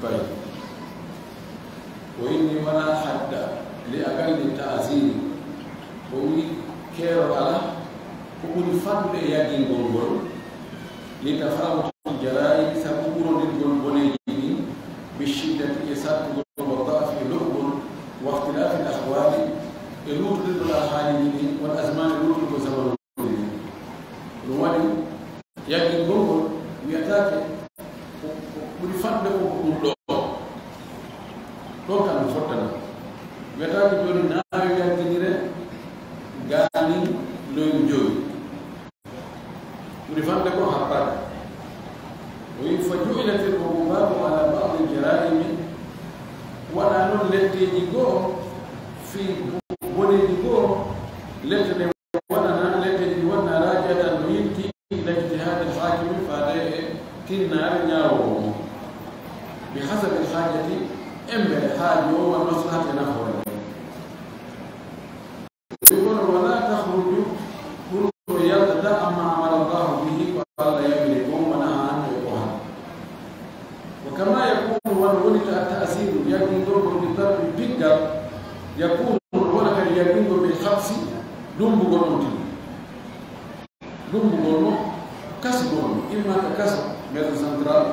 Tawi. O inni, "ولا حد لأقل تعزير." O wi, keerol alaa, ko ɓuri faddude e yaggingol ngol, لتفاوت الجرائم, sabu ɓurondirgol boneeji ɗin, بالشدة, e saɗtugol, والضعف, e lo'ugol, واختلاف الأحوال, e luutndirgol alhaaliiji ɗin, والأزمان, e luutndirgol zamanuuji ɗin. Ɗum waɗi, yaggingol ngol wiyataake ko, ko ɓuri fanɗude ko ko ɗum ɗoo. Ɗon kam mi fottano. Wiyataake jooni naa yo yagginire gaani loyru jowi. Ɓuri fanɗude ko happaade. O wi'i, فجعلت العقوبات على بعض الجرائم, waɗaa noon letteeji goo, fii boneeji goo, lette ɗe waɗanaa, letteeji ɗi waɗanaa, راجعة, no yiltii, إلى اجتهاد الحاكم, faade e tinnaare ñaawoowo on, بحسب الحاجة, emmbere haaju on, والمصلحة, e nafoore nden. Wi kono, ولا تخرج, ɗum ɗoo yaltataa, عما أمر الله به, ko Alla yamiri kon, ونهى عنه, e ko hana. وكما يكون, wano wonirta, التعزير, yaggingol ngol, بالضرب, piggal, يكون, wona kadi yaggingol, بالحبس, dummbugol on tigi. Dummbugol mo, kasugol mo, imma ka kaso, maison centrale,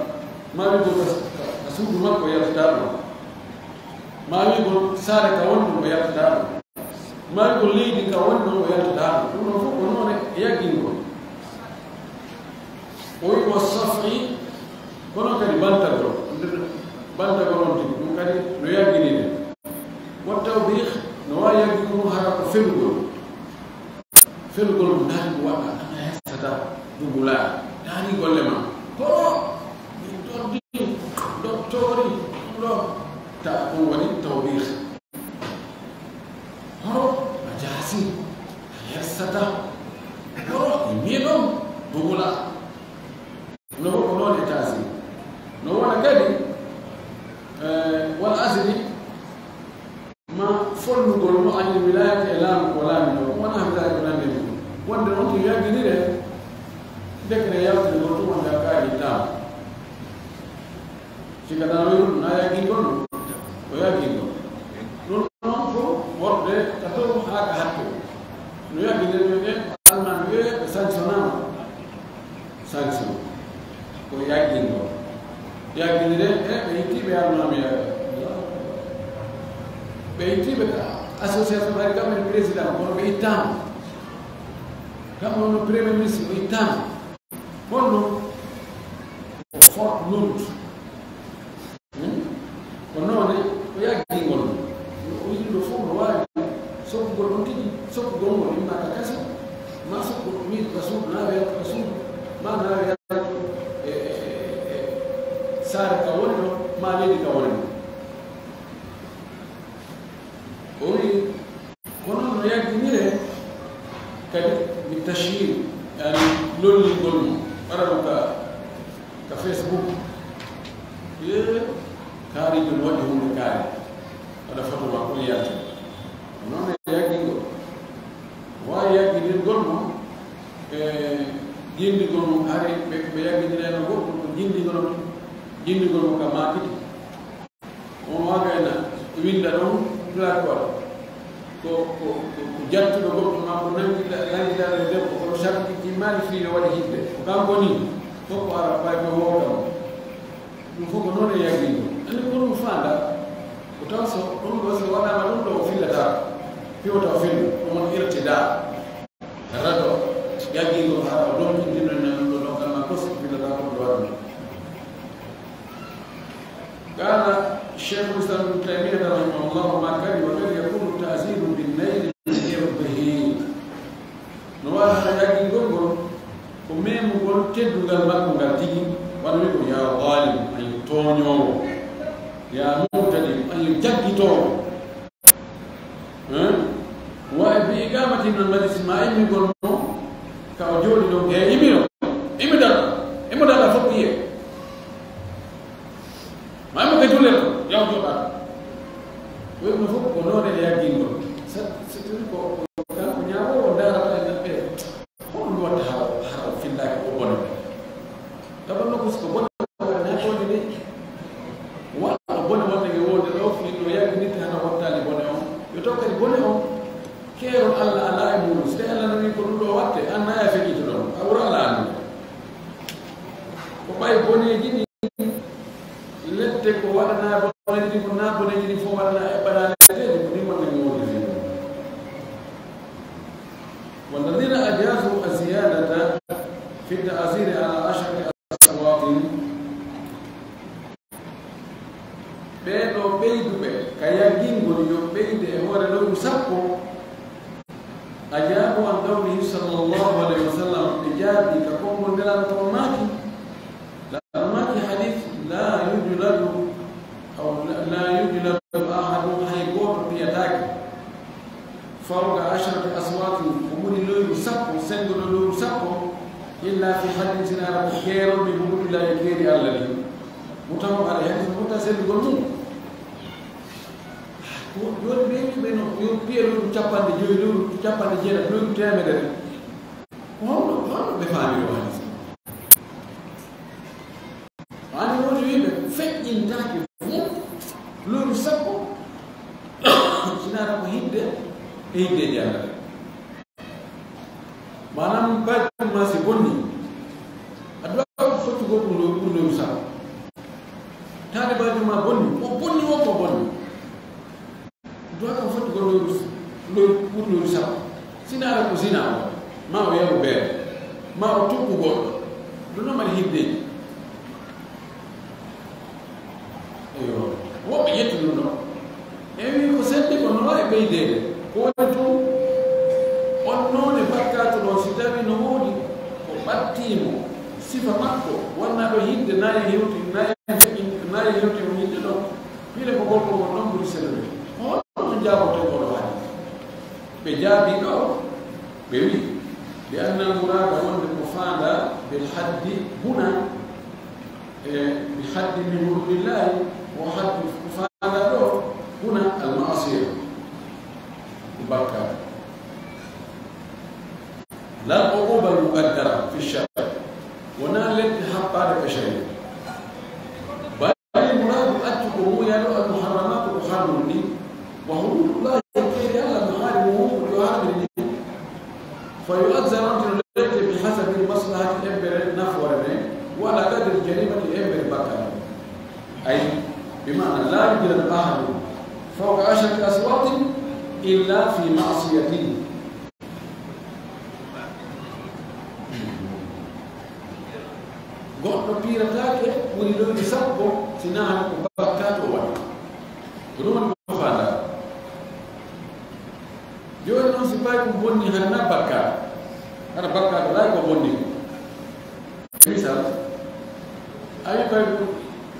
maa wi'ugol ka, ka, ka suudu makko yaltataa ɗon, maa wi'ugol saare ka woni ɗon o yaltataa ɗon, maa wi'ugol leydi ka woni ɗon o yaltataa ɗon. Ɗum ɗon fof ko noone yaggingol. O wi'i, والصفع, kono kadi bantagol, bantagol on tigi, ɗum kadi no yagginiree. والتوبيخ, no waawi yaggingol ɗum hara ko felugol. Felugol mo, ndaari ko waɗa, an a hersataa, dugulaa, ndaari golle ma. Ko min doddi, dottori, ɗo, ta ɗum woni tawbiih. Horo a jaasi, a hersataa. Horo e miɗon dugulaa. No ko noon e taasiri. No wona kadi, eh, والعزل, ma fonnugol mo, عن الولاية, e laamu ko laamii ɗoo, ونحو ذلك, ko nanndi e mum. Wonde on ko yagginiree, décret yaltinagol ɗum, wonde a kaari taam. Sika na wayru na yaggingol ɗum, o yaggingol. Ɗum noon ko worɓe ka dow haa ka hakke. No yagginiree ɓe, Almaami wiyee ɓe sanctionnaama. Sanction ko yaggingol. Yagginiree, e ɓe ittii ɓe Almaami, ɓe ittii ɓe ka association, hari kam en président, kono ɓe ittaama. Kam on premier ministre, ɓe ittaama. Honno? Ko Fort Lund. Hmm? Ko noone, ko yaggingol. O wi'i ɗum ɗoo fof no waawi soɓugol ɗum tigi, soɓugol ngol imma ka kaso, ma soɓugol ɗum wi'i ka suudu, na wiyata ka suudu, ma na wiyata e, e, e, e saare ka woni ɗo, ma leydi ka woni ɗo. O wi'i, kono no yagginiree kadi بالتشهير, yani lollingol mo, waɗa ɗum ka, ka Facebook. Ye, kaari ɗum waɗi hunde kaari. Waɗa foto makko yalta. Noon e yaggingol. Waawi yagginirgol mo, e jindigol mo, hari ɓe, ɓe yagginirayno goɗɗum, ko jindigol mo, jindigol mo ka maakiti. On waagayna winnda ɗon plaquewel. Ko, ko, ko, ko jattuɗo goɗɗo maa ko nanngida, nanngida e debbo, kono sarti ɗi maali fii no waɗi hidde. Ko kanko nii, fof ko ara fay ko wowta mo. Ɗum fof ko noon e yaggindo. Anndi ko ɗum faanda, ko taw so ɗum ɗo so waɗaama ɗum ɗo o fillata, fii wota o fillu, ɗum woni irtida. Rado, yaggindo haa o ɗon ɗum ɗo nan ɗum ɗo ɗon kam ma kos fillata ko ɗum ɗo waɗi. قال شيخ الإسلام ابن تيمية رحمه الله ما كان وقد يكون التعزير بالنيل من إرضه. No waawi hara yaggingol ngol ko memugol teddungal makko ngal tigi, wano wi'ugol, "Yaa zaalim, ayo tooñoowo, yaa mu'tadi, ayo jaggitoowo." Hein? Wa bi iqaamati min al majlis, ma immigol mo ka o jooɗi ɗon, e imiro, imidal, imodal a fof piye. Ma immo ka juulel ko, yaw jooɗaɗo. Ko ɗum fof ko noone e yaggingol. Sa-, sa-, ko, ko kanko ñaawoowo ndaarata e nder ɓe. Ko ɗum watta hara, hara o fillaaki o bone. Tawa no ko siko bone wonde ne tooni ni. Waɗa bone wonde e wonde ɗo, fii no yagginirta hana wattaali bone on. Yo taw kadi bone on, keerol Alla alaa e muɗum. Si tawi Alla nani ko ɗum ɗo watte, an na ya feƴƴito ɗon. A wuro Alla anndi. ɓay boneeji ɗin, lette ko waɗanaa boneeji ɗin, ko naa boneeji ɗin fof waɗanaa eɓɓanaa letteeji, ko ɗin wonnani wonde fii ɗum. والذين أجازوا الزيادة في التعزير على عشرة أصوات. Ɓee ɗoo ɓeyduɓe ka yaggingol yo ɓeyde e hoore lewru sappo, أجابوا عن قوله صلى الله عليه وسلم, ɓe jaabii ka konngol Nelaaɗo on maaki, Nelaaɗo maaki hadiis, لا يجلد أو لا يجلد أحد, hay gooto piyataake, فوق عشرة أصوات, ko ɓuri lewru sappo, senngo ɗoo lewru sappo, إلا في حد, si wanaa ko keerol min حدود الله, keeri Alla ɗin. Muttafaqun alayhi, hadiis muttasilgol mum. Ko jooni ɓe wiɓe no yo piye lewru capanɗe jowi, lewru capanɗe jeetati, lewru teemedere. Ko honno, ko honno ɓe faamiri oo hadiis? Ani woni wiɓe feƴƴintaake fof lewru sappo, si wanaa ko hidde e hiddeeji Alla ɗin. Maanaam, baaji ma si bonni, a duwaa ko fottugol ɗum ɗo ɓuri lewru sappo. Taalibaajo ma bonni, o bonni, o ko bonni. A duwaa ko fottugol lewru, lewru, ɓuri lewru sappo. Si wanaa ko zina o, maa o yaru beere, maa o tuɓɓu goɗɗo. Ɗum ɗoo mari hiddeeji. Eyo, woɓɓe ƴetti ɗum ɗoo. E wii ko seɗɗi ko no waawi ɓeydeede. Ko woni tun, on noone bakkaatu ɗoo, si tawii no woodi ko ɓattii mo, sifa makko, wonnaa ɗoo hidde, nayi hewti, nayi feƴƴi, nayi hewti mo hidde ɗoo, piile ko gorko ngon ɗon ɓuri sellude. Ko honno on jaabotee oo ɗoo hadiis? Ɓe jaabii ɗoo, ɓe wii, بأن المراد, wonde ko faandaa, بالحد هنا, e, بحد من حدود الله, o haddu ko faandaa ɗoo, هنا المعصية, ko bakkaatu. لا العقوبة المقدرة في الشرع, wonaa lette happaaɗe ka sharia. بل المراد, accu ko muuyaa ɗoo, المحرمات, ko harmuɗi ɗin, وحدود الله, keeri Alla, محارمه, ko ɗi o harmini ɗin. فيعزر, on tino lette, بحسب المصلحة, embere nafoore nden, وعلى قدر الجريمة, embere bakkaatu. أي بمعنى لا يجلد أحد فوق عشرة أصوات إلا في معصية. Goɗɗo piirataake ɓuri lewru sappo, si wanaa ko bakkaatu o waɗi. Ko ɗum woni ko faandaa. Jooni non, si paykun bonni, hara naa bakkaatu. Hara bakkaatu alaa ko bonni. Misal, a wii paykun,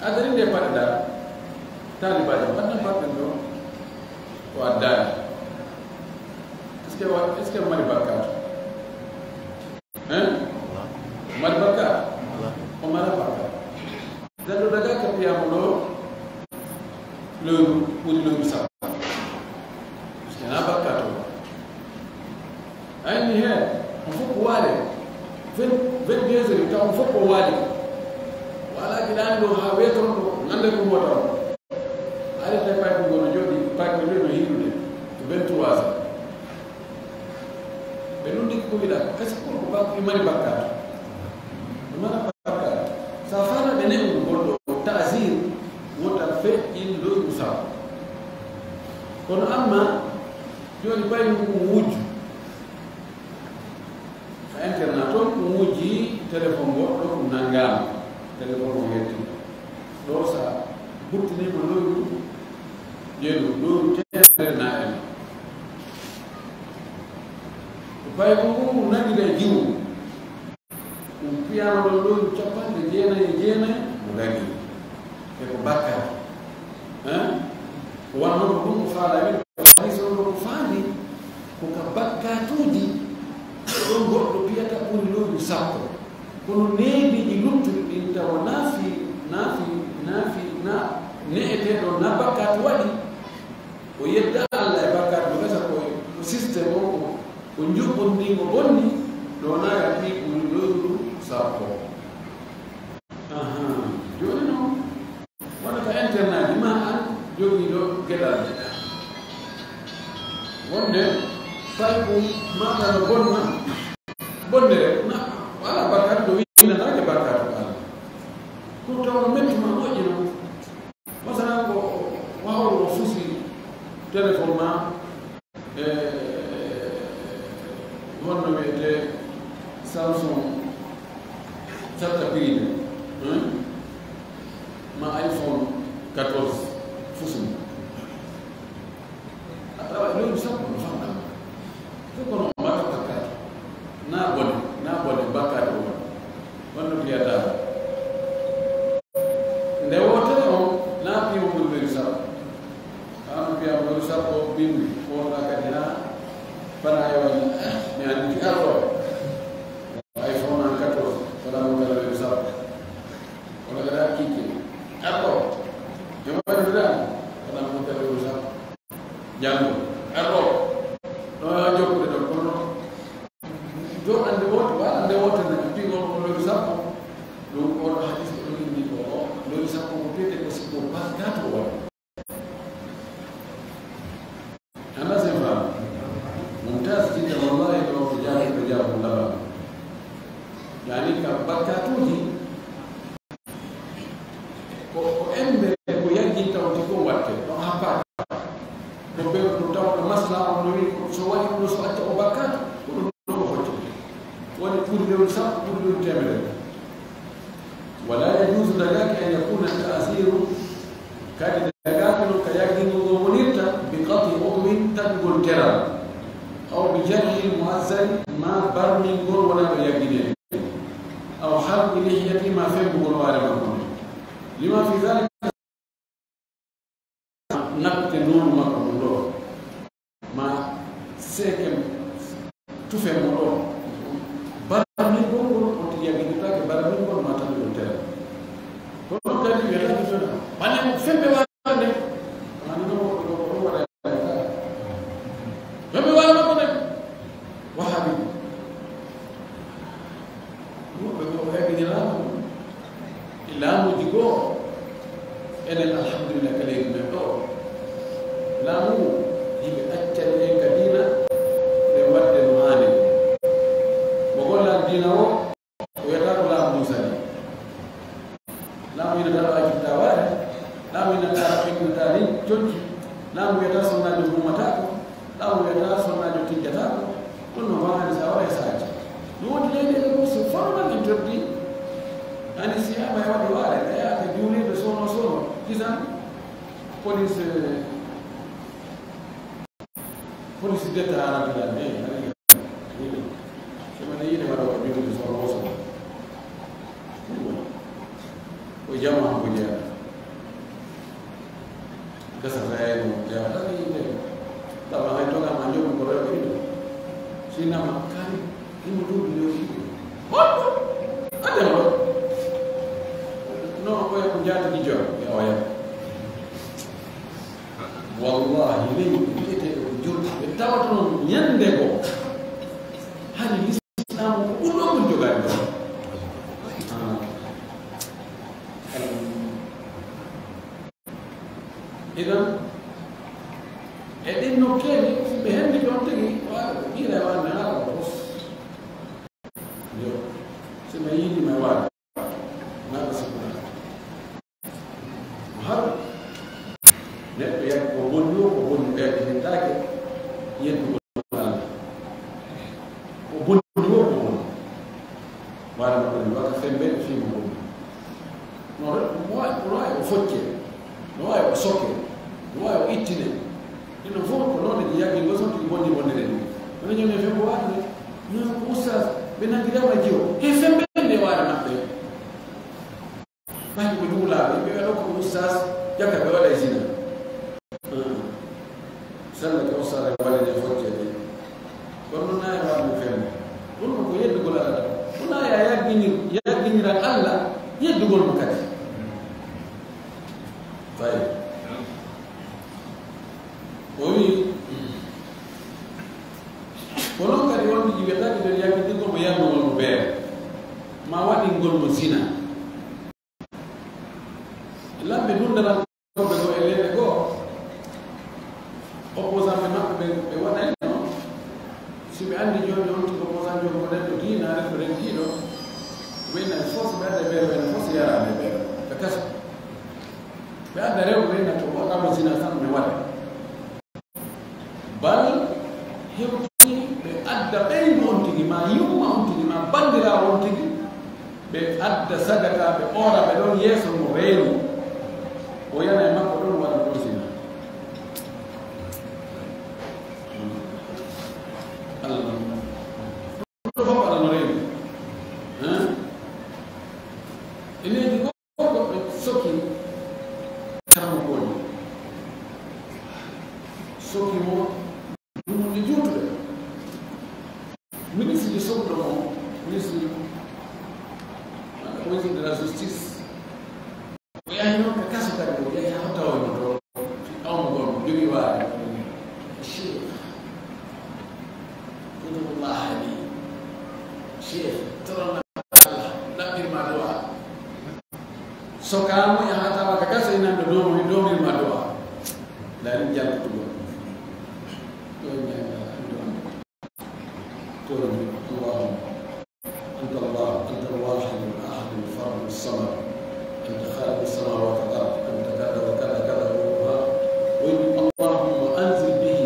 a darii nde paɗɗaa, taalibaajo, waɗ nan paɗɗen ɗoo, o addaali. Est-ce que wa-, est-ce que mari bakkaatu? Hein? Mari bakkaatu? O maraa bakkaatu. Daɗɗo daga ka piyaama ɗoo, lewru, ɓuri lewru sappo. Parce que naa bakkaatu o. Ayni heen, on fof ko waale. Vingt, vingt-deux heures, taw on fof ko waali. Waalaaki ɗaani ɗoo haa weetoro ɗoo, nannde ko mota o. Ari tawi paykun goo no jooɗii, paykun goo no hiirude. Ko vingt-trois heures. Ɓe noddi ko wiɗa, est-ce que ko bak-, ɓe mari bakkaatu? Ɓe mara bakkaatu. Sa faala ɓe ne'u ngol ɗoo ta'zir, wota feƴƴin lewru sappo. Kono amma, jooni paykun wujju. Ka internet toon, ɗum wujji téléphone goɗɗo, ɗum nanngaama. Téléphone o yetti. Ɗoo sa buttinii mo lewru, jeenu, lewru teemedere na en. Ko paykun ngun nanngida e jiwo. Ɗum piyaama ɗon lewru capanɗe jeenayi e jeenayi, mo dañi. E ko bakkaatu. Hein? Ko wano ko ɗum o faala min, hadiis on ɗo ko faandi, ko ka bakkaatuuji ɗon goɗɗo piyata ɓuri lewru sappo. Kono neebiiji luttuɗi ɗin tawa na fi, na fi, na fi, na ne'eteeɗo na bakkaatu waɗi, o yedda Alla e bakkaatu, no gasa ko, ko système o, ko, ko njuɓɓundingo bonni, ɗo na yahdi ɓuri lewru sappo. Ahan, jooni noon, wona ka internat ji, ma an jogiiɗo geɗal. Wonde, paykun, mata no bonna, bonnere, na, wala bakkaatu, ɗo winnataake bakkaatu Alla. taw no metti ma moƴƴi noon. Masalan ko wawro o fusi téléphone ma, e honno wiyetee, Samsung satta prix de, hein? Ma iPhone quatorze fusum. A tawa lewru sappo no famɗa. Ko kono o mbaɗa bakkaatu. Na bone, na bone bakkaatu o. Wonno fiyata. Nde wootere on, na piyo ngol lewru sappo. Ano piya ngol sappo bimbi, wonta kadi na fana e wani. Mi andi arɗo. iPhone an quatorze, fana mo kala lewru sappo. Wala kadi a kiike. Arɗo. E wani dan, fana mo kala lewru sappo. Janngo. Arɗo. No jokkude ɗon kono. Jo ande woto, wala nde woto ne, pigo ko lewru sappo. Ɗum ko hadis ko indi ko lewru sappo ko pete ko siko bakkaatu o waɗi. Ana sen faam. Mumtaz jiddan wallahi ɗo ko jaabi ko jaabu lama. Yani ka bakkaatuuji ko, ko embe ko yaggi tawti ko watte ɗo happaaka. Ko ɓe ko tawɗo masla on no wi so waɗi ɗum so acca o bakkaatu ko ɗum ɗo ko hocco. Woni ɓuri lewru sappo ɓuri lewru temedere. Wala yajuzu dagaki an yakuna ta'ziru kadi dagaki no ka yaggingol ngol wonirta bi qati udwin taɓigol teral aw bi jarhi muazzari ma barmingol wona ɗo yagginee aw halqi lihiyati ma fembugol waare makko nde lima fi dhalika naɓte nduuɗu makko ɗum ɗo ma seeke tufe mo ɗo barami gongol on ti yagiditake barami gol ma tan ɗum tere kono kadi ɓe ragi jona bane mo fembe wande ani no ko ko waɗa fembe wande ko ne wahabi Yimɓe goo heɓini laamu e laamuuji goo enen alhamdulillah ka leydi men ɗo laamu ngu yimɓe accani en ka diina ɓe waɗde no haani mo gollal diina o o wiyata ko laamu mum sani laamu ina daɗo accitta waare laamu ina daɗo ɓeynata ni jojji laamu wiyata sonnaajo mumataako Ɗaw wiyata sonnaajo tijjataako ɗum no waɗani so a waɗa e saaji no woodi leyɗeele mum so formal interdit ani si yama e waɗi waare a yaaka juuliiɓe soono soono kisan police police detta arabila ne semane yiɗe waɗa ko juuliiɓe soono o soono ko jama ko jeeɗa Gasa saya no ya tadi ne. Tama hay to kama nyo ko rewa ni. Sina makani ni mo do ni. Hoto. Ade mo. No ko ya kunjata ki jo. Ya waya. Wallahi ni ite ko jurti tawato nyande go. Hani Islam ko ɗum ɗo ɗum jogaani ɗo idan e ɗin nokkeeli ɓe henndi ɗon tigi ɓiira e wande haala ko fos yo si mi yiɗi mi waɗa naɗa sikkuɗa Haru neɗɗo yaggi ko bonni o ko bonni ɓeyde hettaake yeddugol Allah ko bonni o ko bonni waɗa no bonni wata fembe e fii mo bonni no no wawi o focce no wawi o sokke no wawi o ittine ɗino fof ko noon ɗi yaggi ngo son ɗi bonni bonnire ɗum wona ñande fembo waɗde non ko oustas ɓe nanngirama jiwo e fembe nde waɗa maɓɓe Ɓayde ko juulaaɓe, ɓe waɗa ko ustaas, jaka ɓe waɗa e zina. Sallake ustaas e waɗa e focce de. Kono noon naaya waɗa mo femme. Ɗum ko yeddugol Allah. Ko naaya yagginir, yagginira Allah, yeddugol mo kadi. Tawi. O wii, ko noon kadi wonde jiwetake nder yaggitirgol mo yalnugol mo beere, ma waɗingol mo zina. Lamɓe dunndanan koɓe goo e leyɗe goo, opposantɓe maɓɓe ɓe ɓe waɗayno, si ɓe anndi jooni on tigi opposant jooni ko neɗɗo diinaare ko renkiiɗo, wayna fof so ɓe adda beere wayna fof so yaraani e beere. kaso. Ɓe adda rewɓe ɓe, ngatto ko waɗaama zina tan mi waɗa. Bal hewti ɓe adda ɓeyngu on tigi, ma yumma on tigi, ma banndiraawo on tigi, ɓe adda sadaka, ɓe oora ɓe ɗon yeeso mo reeni, o yana e makko ɗon waɗa ɗon zina. Allah. Ɗum ɗo fof aɗa no reeni. Hein? E leydi ko goɗɗo soki karamokoojo. Soki mo ɗum woni juutude. Ministre ji sokkuɗo mo, ministre, ministre de la justice. O yahi noon ka kaso kadi, o yahi haa tawa mo to, fi qawmu gol, o jogi waare. Cheikh, ud'ullah li. Cheikh, toronna Allah, ɗaɓɓirma du'a. Sokaama, yaha tawa ka kaso, inan ɗo dow, dow ma du'a. Dari jaltugol. Ɗo ñaama, ɗo ñaama. اللهم أنت الله، أنت الواحد الأحد الفرد الصمد، أنت خالق السماوات والأرض، أنت كذا وكذا كذا وكذا. اللهم أنزل به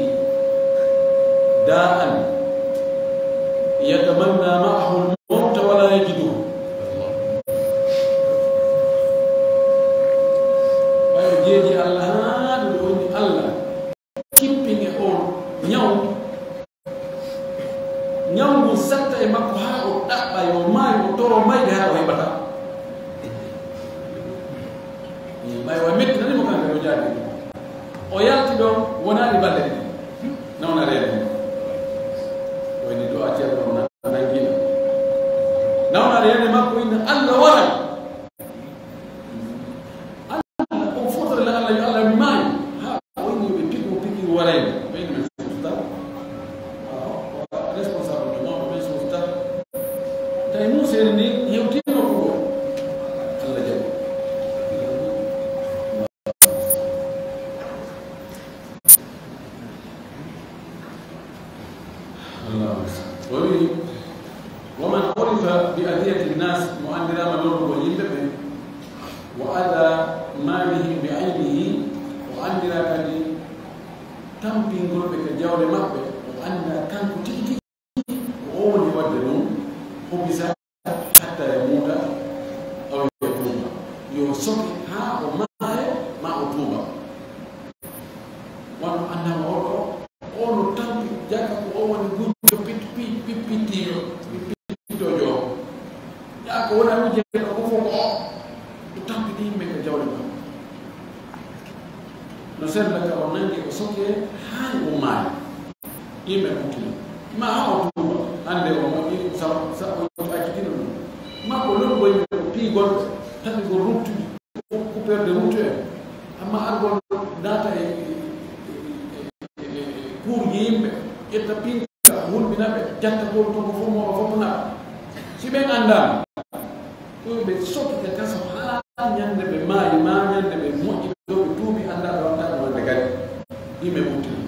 داء يتمنى معه الموت ولا يجده. Ɓay o jeeji Allah haa ɗum woni Allah. Kippin e on ñaw. Ñaw ngun satta e makko haa o ɗaɓɓa yo maayo, o toro mayde haa o heɓata. Ɓay o mettinani mo kanko o jaabi. O yalti ɗon wonaani balɗe ɗiɗi. Nawna reene. O inni ɗo a ceerno na-, nangina. Nawna reene makko inna Allah waran. Allah, on fotore la Allah, yo Allah mi maayi. Ha, o inni ɓe piki, o piki warayno. Ɓe inni men sostar. Awa, responsable de mawɓe men sostar. Tawi Musa en ni hewtino ko Allah jaɓi. Allah. O wi, "Wa man urifa bi adiyati nnas", mo anndiraama lorrugol yimɓe ɓen, "wa ada malihim bi aynihi", o anndiraa kadi tampingol ɓe ka jawle maɓɓe, o anndaa kanko tigi tigi ko o woni waɗde ɗum, hobisa hatta yamuuta aw yatuuba. Yo soke haa o maaya, ma o tuuba. Wano annama oɗo, o no tampi, jaka ko o woni gujjo pit-, pi-, pi-, pittiiɗo, pi-, pittitoojo o. Jaka ko wona wujje ɗo ko fof ko o. O tampi ɗi yimɓe ko jawle ma. No sella ka o nangi o soke haa o maayi. Yimɓe kuttino. Ma haa o tuuba. Hannde o moƴƴi, sa, sa o accitino ɗum. Ma ko lorgol yimɓe ko piigol, tawi ko ruttude, ko coupeur de route en. Amma argol naata e, e, e, e, e, e kuurji yimɓe, ƴetta pinka, hulɓina ɓe, jatta ko, to ko fof mawɗo fof naɓa. Si ɓen anndaama, ɗum ɓe sotti ka kaso haa ñande ɓe maayi, maa ñande ɓe moƴƴi, ɗo ɓe tuubi, anndaa ɓe waɗtaa ɗum hannde kadi. Yimɓe muttina.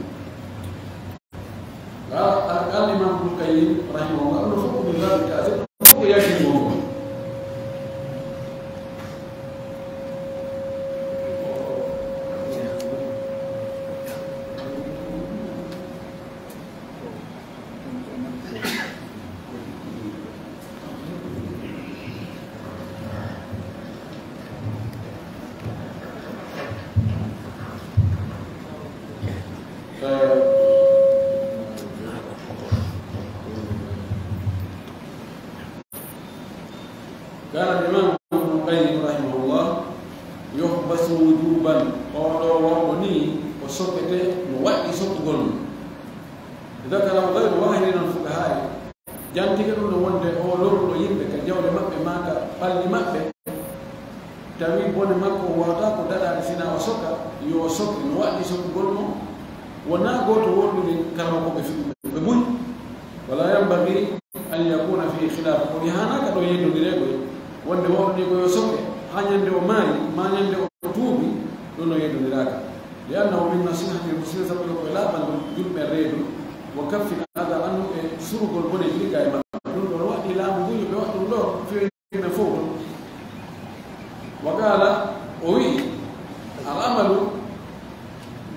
Qala, qala Imam Ibn Qayyim rahimahullah, ɗum ɗo fof ko min babi ta'zir, ɗum fof ko yaltini mo. Kana Imam Ibn Qayyim rahimahullah, yuhbasu wujuban, oɗo worɗo ni o sokete no waɗi sokkugol mum. Dakara ghayru wahidin al fuqaha'i, jantike ɗum no wonde o lorruɗo yimɓe ka jawle maɓɓe maa ka ɓalli maɓɓe, tawi bone makko o wawata ko daɗaade sina o soka, yo o soke no waɗi sokkugol mo, wonaa gooto wonɗude karamokooɓe fiɓɓuɓe ɓe buy. Wala yanbaghi an yakuna fihi khilaf, o wi haanaaka ɗo yeddondireego wonde wawɗo ni ko yo soke, haa ñande o maayi, maa ñande o tuubi, ɗum no yeddondiraaka. Li annahu min nasihati muslimin, sabu ko e laaɓal julɓe reedu, wa kaffil adha anhu, e surugol boneeji ɗi ga e maɓɓe. Ɗum ɗon waɗi laamu ngu yo ɓe waɗ ɗum ɗo, feewi men fof ɗum. Wa qala, o wi'i, al amalu,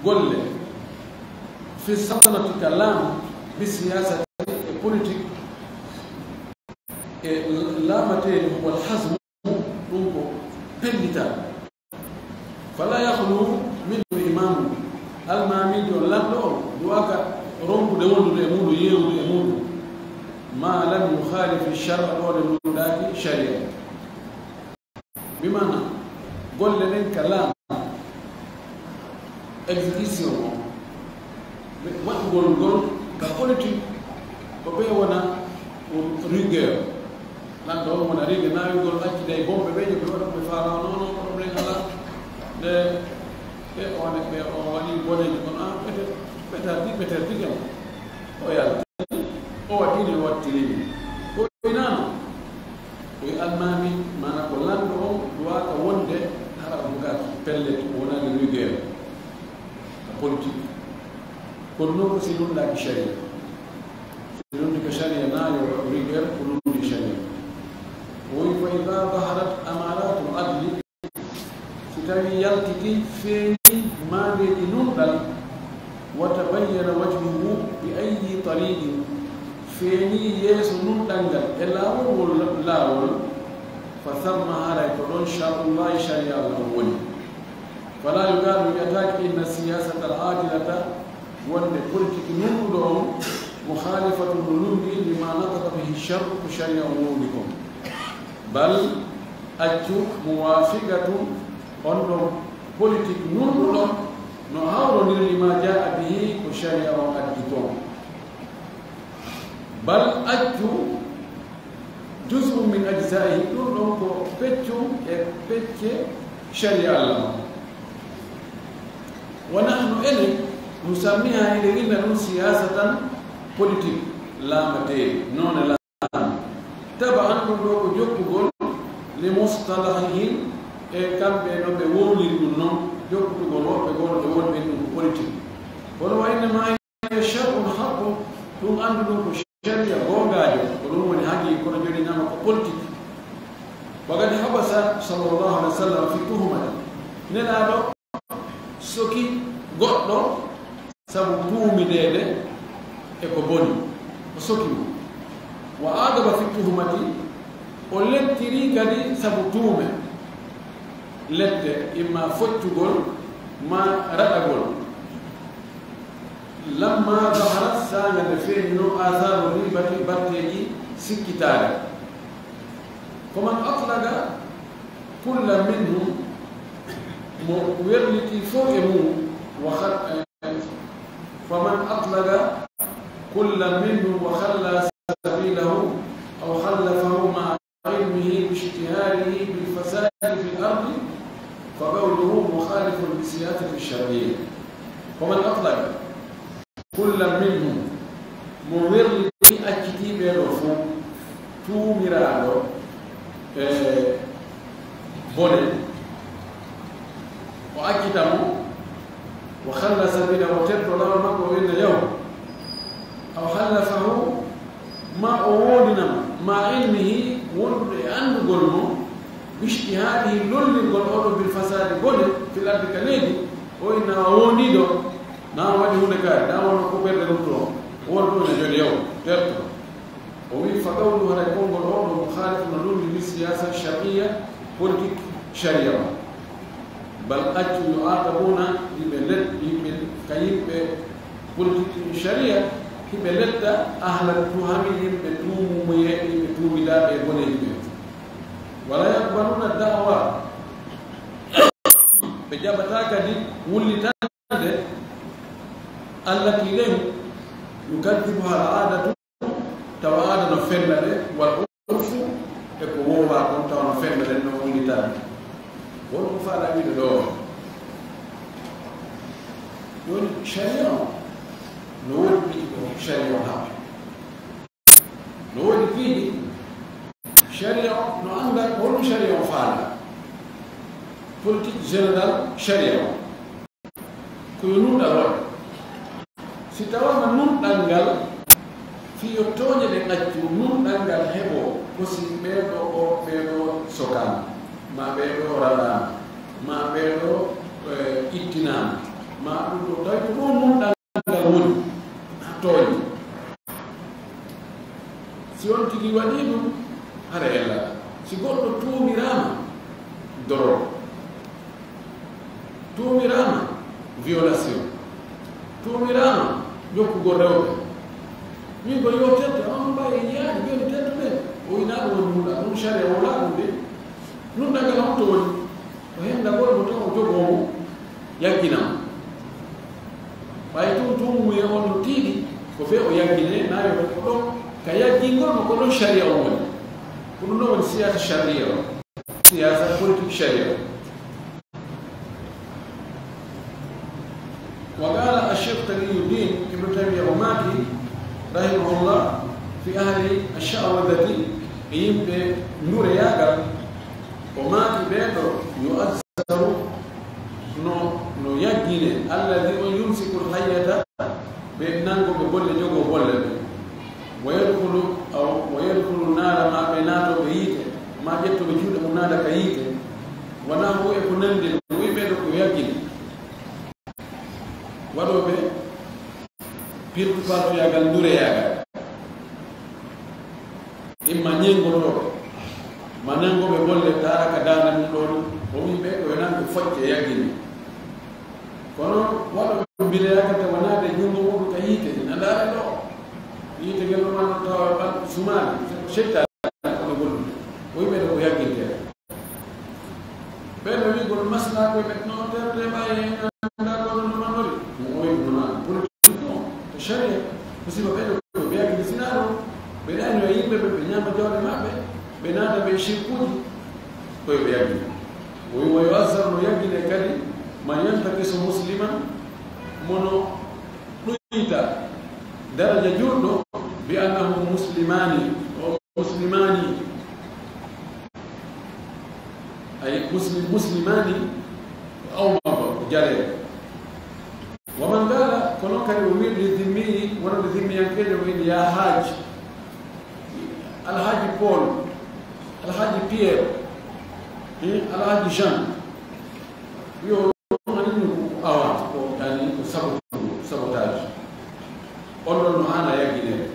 golle, fi saltanati, ka laamu, bi siyasati, e politique, e laamateeri, wal hazmu, ɗum ko pellital. Fala yakhlu minhu imamu, almaamiijo, lanɗo on, duwaaka rompude wondude e muuɗum, yeewude e muuɗum, ma lam yukhalifi shar'a, ɗo nde nunɗaaki sharia. Bi maana, golle ɗen ka laamu, exécution o, ɓe waɗugol ngol ka politique, ko ɓe wona rigueur. Lanɗo on wona rigueur, na wi'ugol acci dey bombe ɓe, ɓe waɗa ko ɓe faala, non, non, problème alaa. Nde ɓe on e ɓe on waɗi boneeji kon, ah, ɓe ter-, ɓe tardi, ɓe terdi kam. O yalti, o waɗi ni, o wattiri ni. Ko inaano? Ko e almaami, maana ko lanɗo on duwaaka wonde hara o jogaaki pellet, o wonaani rigueur ka politique. Kono non ko si nunɗaaki sharia. Si nunɗi ko sharia, na yo rigueur, ko nunɗi sharia. O wi, fa idha zaharat amaratul adli, si tawi yaltiti, feeñi maandeeji nunɗal, wa tabayyana wajhuhu bi ayyi tariqin, feeñi yeeso nunɗal ngal e laawol wol laawol, fa thamma, haray ko ɗon shar'ullahi, sharia Allah on woni. Fala yuqalu, wi'ataake, inna siyasata al adilata, wonde politique nunɗuɗo on, mukhalifatun, no lunndi, lima nataqa bihi shar'u, ko sharia on wowli kon. Bal, accu, muwafiqatun, on ɗon politique nunɗuɗo no hawrondiri lima jaa bihi, ko sharia on addi kon. Bal, accu, juz'un min ajza'ihi, ɗum ɗon ko peccum e pecce sharia Allah on. Wa nahnu, enen, nusammiha, eɗen inna ɗum siyasatan, politique, laamateeri, noone laamu. Taba'an, ɗum ɗo ko jokkugol, li mustalahihim, e kamɓe no ɓe wowliri ɗum non, jokkutugol woɓɓe goo no ɓe woni ɓen ɗum ko politique. Kono wa innama hiya shar'un haqqun, ɗum anndu ɗum ko sharia goongaajo, ko ɗum woni haqiiqa, kono jooni nama ko politique. Wa qad habasa sallallahu alaihi wasallam fi tuhmati. Nelaaɗo soki goɗɗo sabu tuumideede e ko boni. O soki mo. Wa aqaba fi tuhmati, o lettiri kadi sabu tuume. Lette, imma foccugol, ma raɗagol. Lamma zaharat, saanga nde feeñino, atharu ribati, batteeji sikkitaare. Faman atlaqa kullan minhum, mo werliti fof e mum, wa khal-, eh, faman atlaqa kullan minhum wa khalla sabilahu aw khallafahu ma ilmihi bi ijtihadihi bil fasadi fil ardi, fa qawluhu mukhalifun li siyasati shar'iyya. Faman atlaqa kullan minhum, mo werliti, accitii ɓee ɗoo fof, tuumiraaɗo e bone, o accita mo, wa khalla sabila, o teddo laawol makko, o inna yaw, aw khallafahu, ma o woondina mo, ma ilmihi, wondude e anndugol mo, bi ijtihadihi, lollirgol oɗo bil fasadi bone, fil ardi, ka leydi, o inna a woondiiɗo, na waɗi huunde kaari, na wonno ko ɓernde rutto, won ɗum ne joni yaw, terto. O wi, fa qawlu, haray konngol oɗo, mukhalif, no lundi li siyasa shar'iyya, politique sharia o. Bal accu, yu'aqabuna, yimɓe let-, yimɓe, ka yimɓe politique sharia, hiɓe letta, ahla tuhami, yimɓe tuumuye, yimɓe tuumidaaɓe e boneeji ɓe. Wala yaqbaluna da'wa, ɓe jaɓataa kadi wullitande allati, nden, yukaddibuha al aadatu, tawa aada no fenna ɗe, wal urfu, e ko woowaa kon, tawa no fenna ɗe, no wullitande. Won ko faala wiide ɗo. Ɗon sharia o, no woodi piiji ko sharia o haɓɓi. No woodi piiji, sharia o no annda ko honɗum sharia o faala. Politique générale sharia o, ko yo nunɗal waɗe. Si tawaama nunɗal ngal, fii yo tooñe ɗe accu, nunɗal ngal heɓoo, ko si ɓee ɗoo o, ɓee ɗoo sokaama. ma ɓee ɗo raɗaama, ma ɓee ɗo, eh, ittinaama, ma ɗum ɗo, tawi ko ɗum nunɗal ngal woni, a tooñi. Si on tigi waɗii ɗum, hara ella. Si goɗɗo tuumiraama drogue, tuumiraama violation, tuumiraama jokkugol rewɓe, min ko yo tente, on mbawi yiyaade, jooni tente ɓe, o winaa ɗum woni nunɗal, ɗum sharia wonaa ɗum de. Nunɗal ngal honto woni? Ko henndagol mo taw o jogoo mo, yaggina mo. Ɓay tun tun wiye on no tiiɗi, ko fee o yaggine, naa yo ko ɗo, ka yaggingol mo ko ɗon sharia o woni. Ko ɗum ɗo woni siyasa sharia o. Siyasa politique sharia o. Wa qala Ash-Shaykh Taqiyuddin Ibn Taymiyyah o maaki, rahimahullah, fi ahli ash-sha'wadati, e yimɓe ndure yaagal, o maaki ɓee ɗo, yu'azzaru, no, no yaggine, alladhi on yumsiku al-hayyata, ɓe nango ɓe bolle, jogo bolle ɓe. Wa yadkhulu, aw, wa yadkhulu naara, ma ɓe naatooɓe yiite, ma ƴettuɓe juuɗe mum naata ka yiite. Wa nahwu e ko nandi ɗum, o wi'i ɓee ɗo ko yaggine. Waɗooɓe pirtu partoyaagal, ndureyaagal. Imma ñeengotooɓe, ma nangooɓe bolle taara ka daande mum ɗoon, o wi'i ɓe ko yo nan ko focce yaggine. Kono waɗooɓe mbileyaaka tawa naade junngo muɗum ka yiite, na ndaare ɗo. Yiite ngel ɗo man tawa ɓan sumaali, seytaane kono gollude. O wi'i ɓe ɗo ko yagginteeɗo. Ɓen no wi'gol maslaa koye ɓe no terde ɓaye anndaa kono no mannori. Mo oyi mo naan politique o, to sharia, ko sifa ɓe ɗo ɓe yaggi sinaa ɗo, ɓe ɗaano e yimɓe ɓe, ɓe ñaama jawɗe maɓɓe, ɓe naata ɓe shirkuuji, koye ɓe yaggi. O wi, wa yu'azzar no yaggine kadi, man yantaqisu musliman, mono ɗuyta daraja juulɗo, bi annahu muslimaani, o muslimaani. Ay, muslim, muslimaani, aw mabba, ko jaleeɗe. Wa man qaala, kono kadi o wi'de zimmi, wonande zimmiyankeejo o wi'de yaa Haaj, Alhaji Paul, Alhaji Pierre, eh, Alhaji Jean. Yo, ani ɗum ko awa, ko yani ko sabotu, sabotage. On ɗon no haana yaggineede.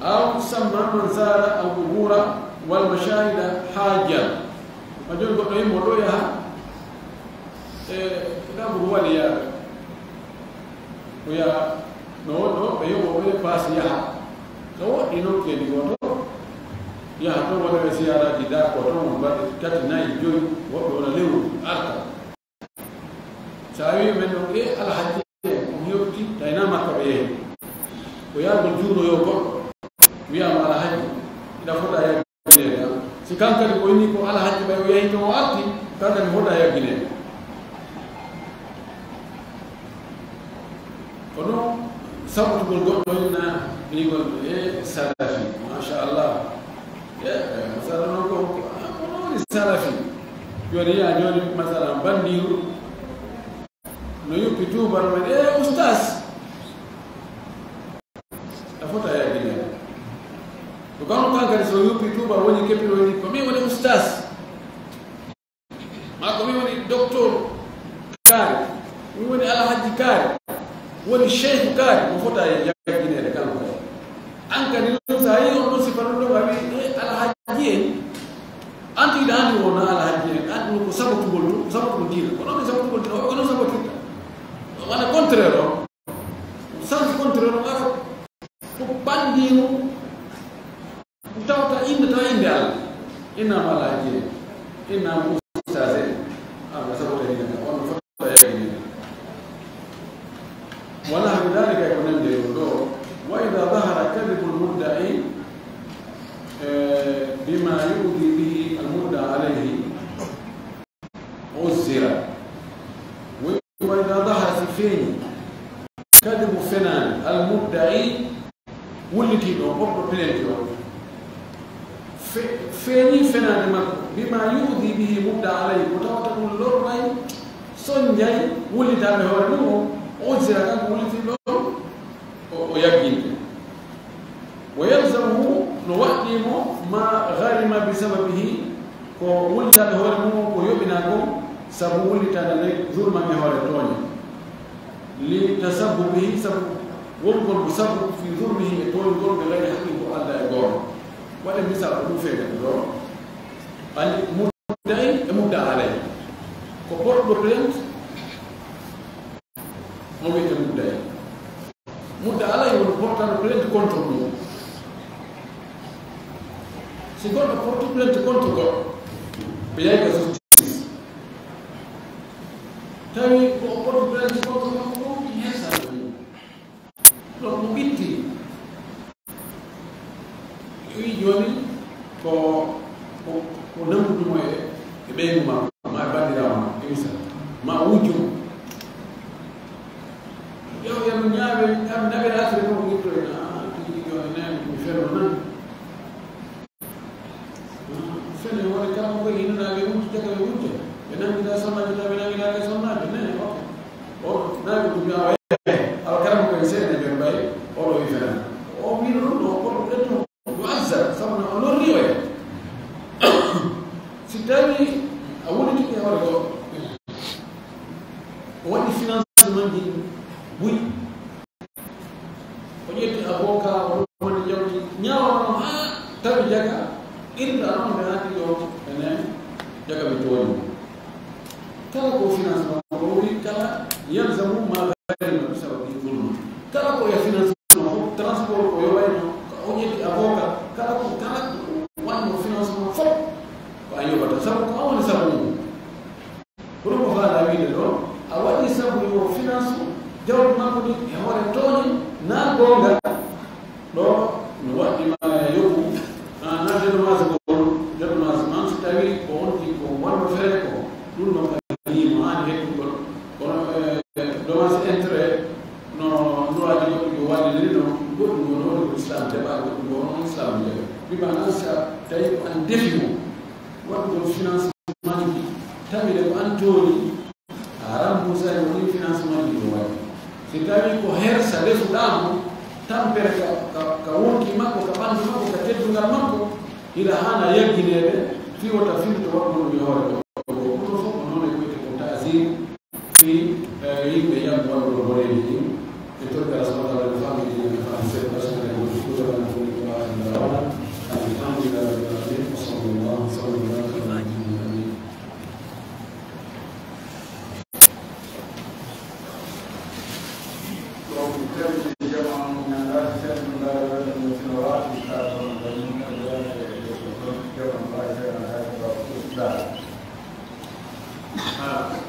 Aw samma man zaara al qubura wal mashahida hajjan. Ma jooni goɗɗo yimmo ɗo yaha, e, ɗaɓuru waɗi yaha. O yaha, no woɗɗo, ɓe yoɓo ɓe paasi yaha. Ka woɗɗi noon keedi gooto, yaha toon waɗa ɓe siyaaraaji daa ko toon, balɗe tati, nayi, joyi, woɓɓe wona lewru, arta. So a wii men ɗon, e Alhaji en, on yewti, tawi na Makka ɓe yehi. Ko yaagol juuroyo goɗɗo, wiyaama Alhaji, ina fota yaggineede. Si kan kadi ko inni ko Alhaji ɓay o yehi toon o arti, kan kadi fota yaggineede. Kono sabotugol goɗɗo ina wiigol e Salafi, machallah. E, e, masala noon ko, ko, ko woni Salafi. Jooni yaa jooni, masala, banndiiru no yuppi tuubal men, e, ustaas. A fota yaggineede. Ko kono kan kadi so yuppi tuubal woni keppino woni ko min woni ustaas. Ma ko min woni docteur kaari, min woni alhaji kaari, woni cheikh kaari, mo fota e yaggineede kanko kadi. An kadi noon, so a yii on ɗon sifa ɗum ɗon, a wii, e alhaji en, an tiiɗa anndi wona alhaji en, an ɗum ko sabotugol ɗum, ko sabotugol diina. Ko noon e sabotugol diina, ko noon sabotirta. Wona contraire o, sens contraire o, ara ko banndiiru. Tawta innde, tawa innde Allah. Inna mala je, inna ustaz en. Allah sabu tawi innde on fota yagini. Wala hami dalika ko nande ɗum ɗo. Wa idha dhahara kadhibu al-mudda'i, eh, bima yu'dhi bihi al-mudda alayhi, uzzira. Wa idha dhahara, si feeñi, kadibu, fenaande, al-mudda'i, wullitiiɗo on, goɗɗo plainte on. Fe-, feeñi fenaande makko, bima yu'dhi bihi mudda alayhi, ko tawata ɗum lorray, sonjay wullitaaɓe hoore mum o, uzzira, kanko wullitiiɗo on, o, o yagginte. Wa yalzamuhu, no waɗɗii mo, ma gharima bi sababihi, Ko wullitaade hoore mum ko yoɓinaa kon sabu wullitaade nde zulman e hoore tooñe. Li tasabbubihi, sabu wongol mo sabu fi zulmihi e tooñgol ɓe gayri haqqin ko aldaa e goonga. Waɗen misal ko ɗum feeñata ɗo. Ani mudda'i e mudda alay. Ko porɗo plainte o wiyete mudda'i. Mudda alay woni portaɗo plainte contre mum. Si goɗɗo porti plainte contre goɗɗo, ɓe yahi ka justice. Tawi ko o porti plainte contre makko ɗum, ɗum hen saabe mum. Donc mo ɓitti. Wi jooni ko, ko, ko nanngudu mo e, e ɓeyngu ma, ma e banndiraawo ma, e misal, ma wujju mo. Yo, yo no ñaawe, ñaawe, ñaawe affaire ɗum wittoyna, ah, tigi, tigi, on nani, mi feno nan. Ah, fene woni kala mo koye hinnaɓe wujju, jaga ɓe wujja. Ɓe nanngita sonnaajo, taw ɓe nanngitaaka sonnaajo, ne, ok. O, nani ko ɗum ñaawe, awa kala mo koye seeɗa ɓe mbayi, oɗo wi fena. O wino ɗum ɗo, ko ɗum ɗetto, ɗum azza, sabu no o lorri o e. Si tawi a woni tigi e hoore goɗɗo, o waɗi financement ji buy, o ƴetti avocat, o woni jawdi, ñaawano haa tawi jaga, illa noon ɓe anndi ɗo, enen, jaga ɓe tooñi. Kala ko financement ko woni kala yalzamu ma gharima bi sababi zulma. Kala ko e financement fof, transport ko yowayno, ko o ƴetti avocat, kala ko, kala ko wonno financement fof, ko a yoɓata. Sabu ko an woni sabu mum. Kono ko faala wiide ɗo, a waɗi sabu yo finance jawdi makko ndi e hoore tooñe, na goonga. Ɗo no waɗɗi ma e yoɓu, a na dédommage gol, dédommage man so tawi ko on tigi ko wonno fere ko, ɗum ɗon kadi yimo haani heɓtugol. Kono, eh, dommage intérêt no loi ji goɗɗi ko wallidiri ɗon, goɗɗum ko no woni ko Islam jaɓa, goɗɗum ko on Islam jaɓa. Bi maanaam so tawi ko an defi mo, waɗugol financement ji, tawi ko an tooñi, a remboursay mo ɗin financement ji ɗo waɗi. Si tawi ko hersa defuɗaa mo, tampere ka, ka, ka wonki makko, ka ɓandu makko, ka teddungal makko, hiɗa haana yaggineede, fii wota finto waɗugol ɗum e hoore goɗɗo. Ɗum ɗo fof ko noon e ko wiyetee ko taasir fii, eh, yimɓe yamɓe waɗugol boneeji ɗin. E torgal subhanahu wa ta'ala, famille ɗin, famille seeɗa, parce que ɗen woni fof ko ɗon woni ko waawi ɗum ɗon. Alhamdulillahi rabbil alamin. Wa sallallahu wa sallam ala nabiyyina Muhammad.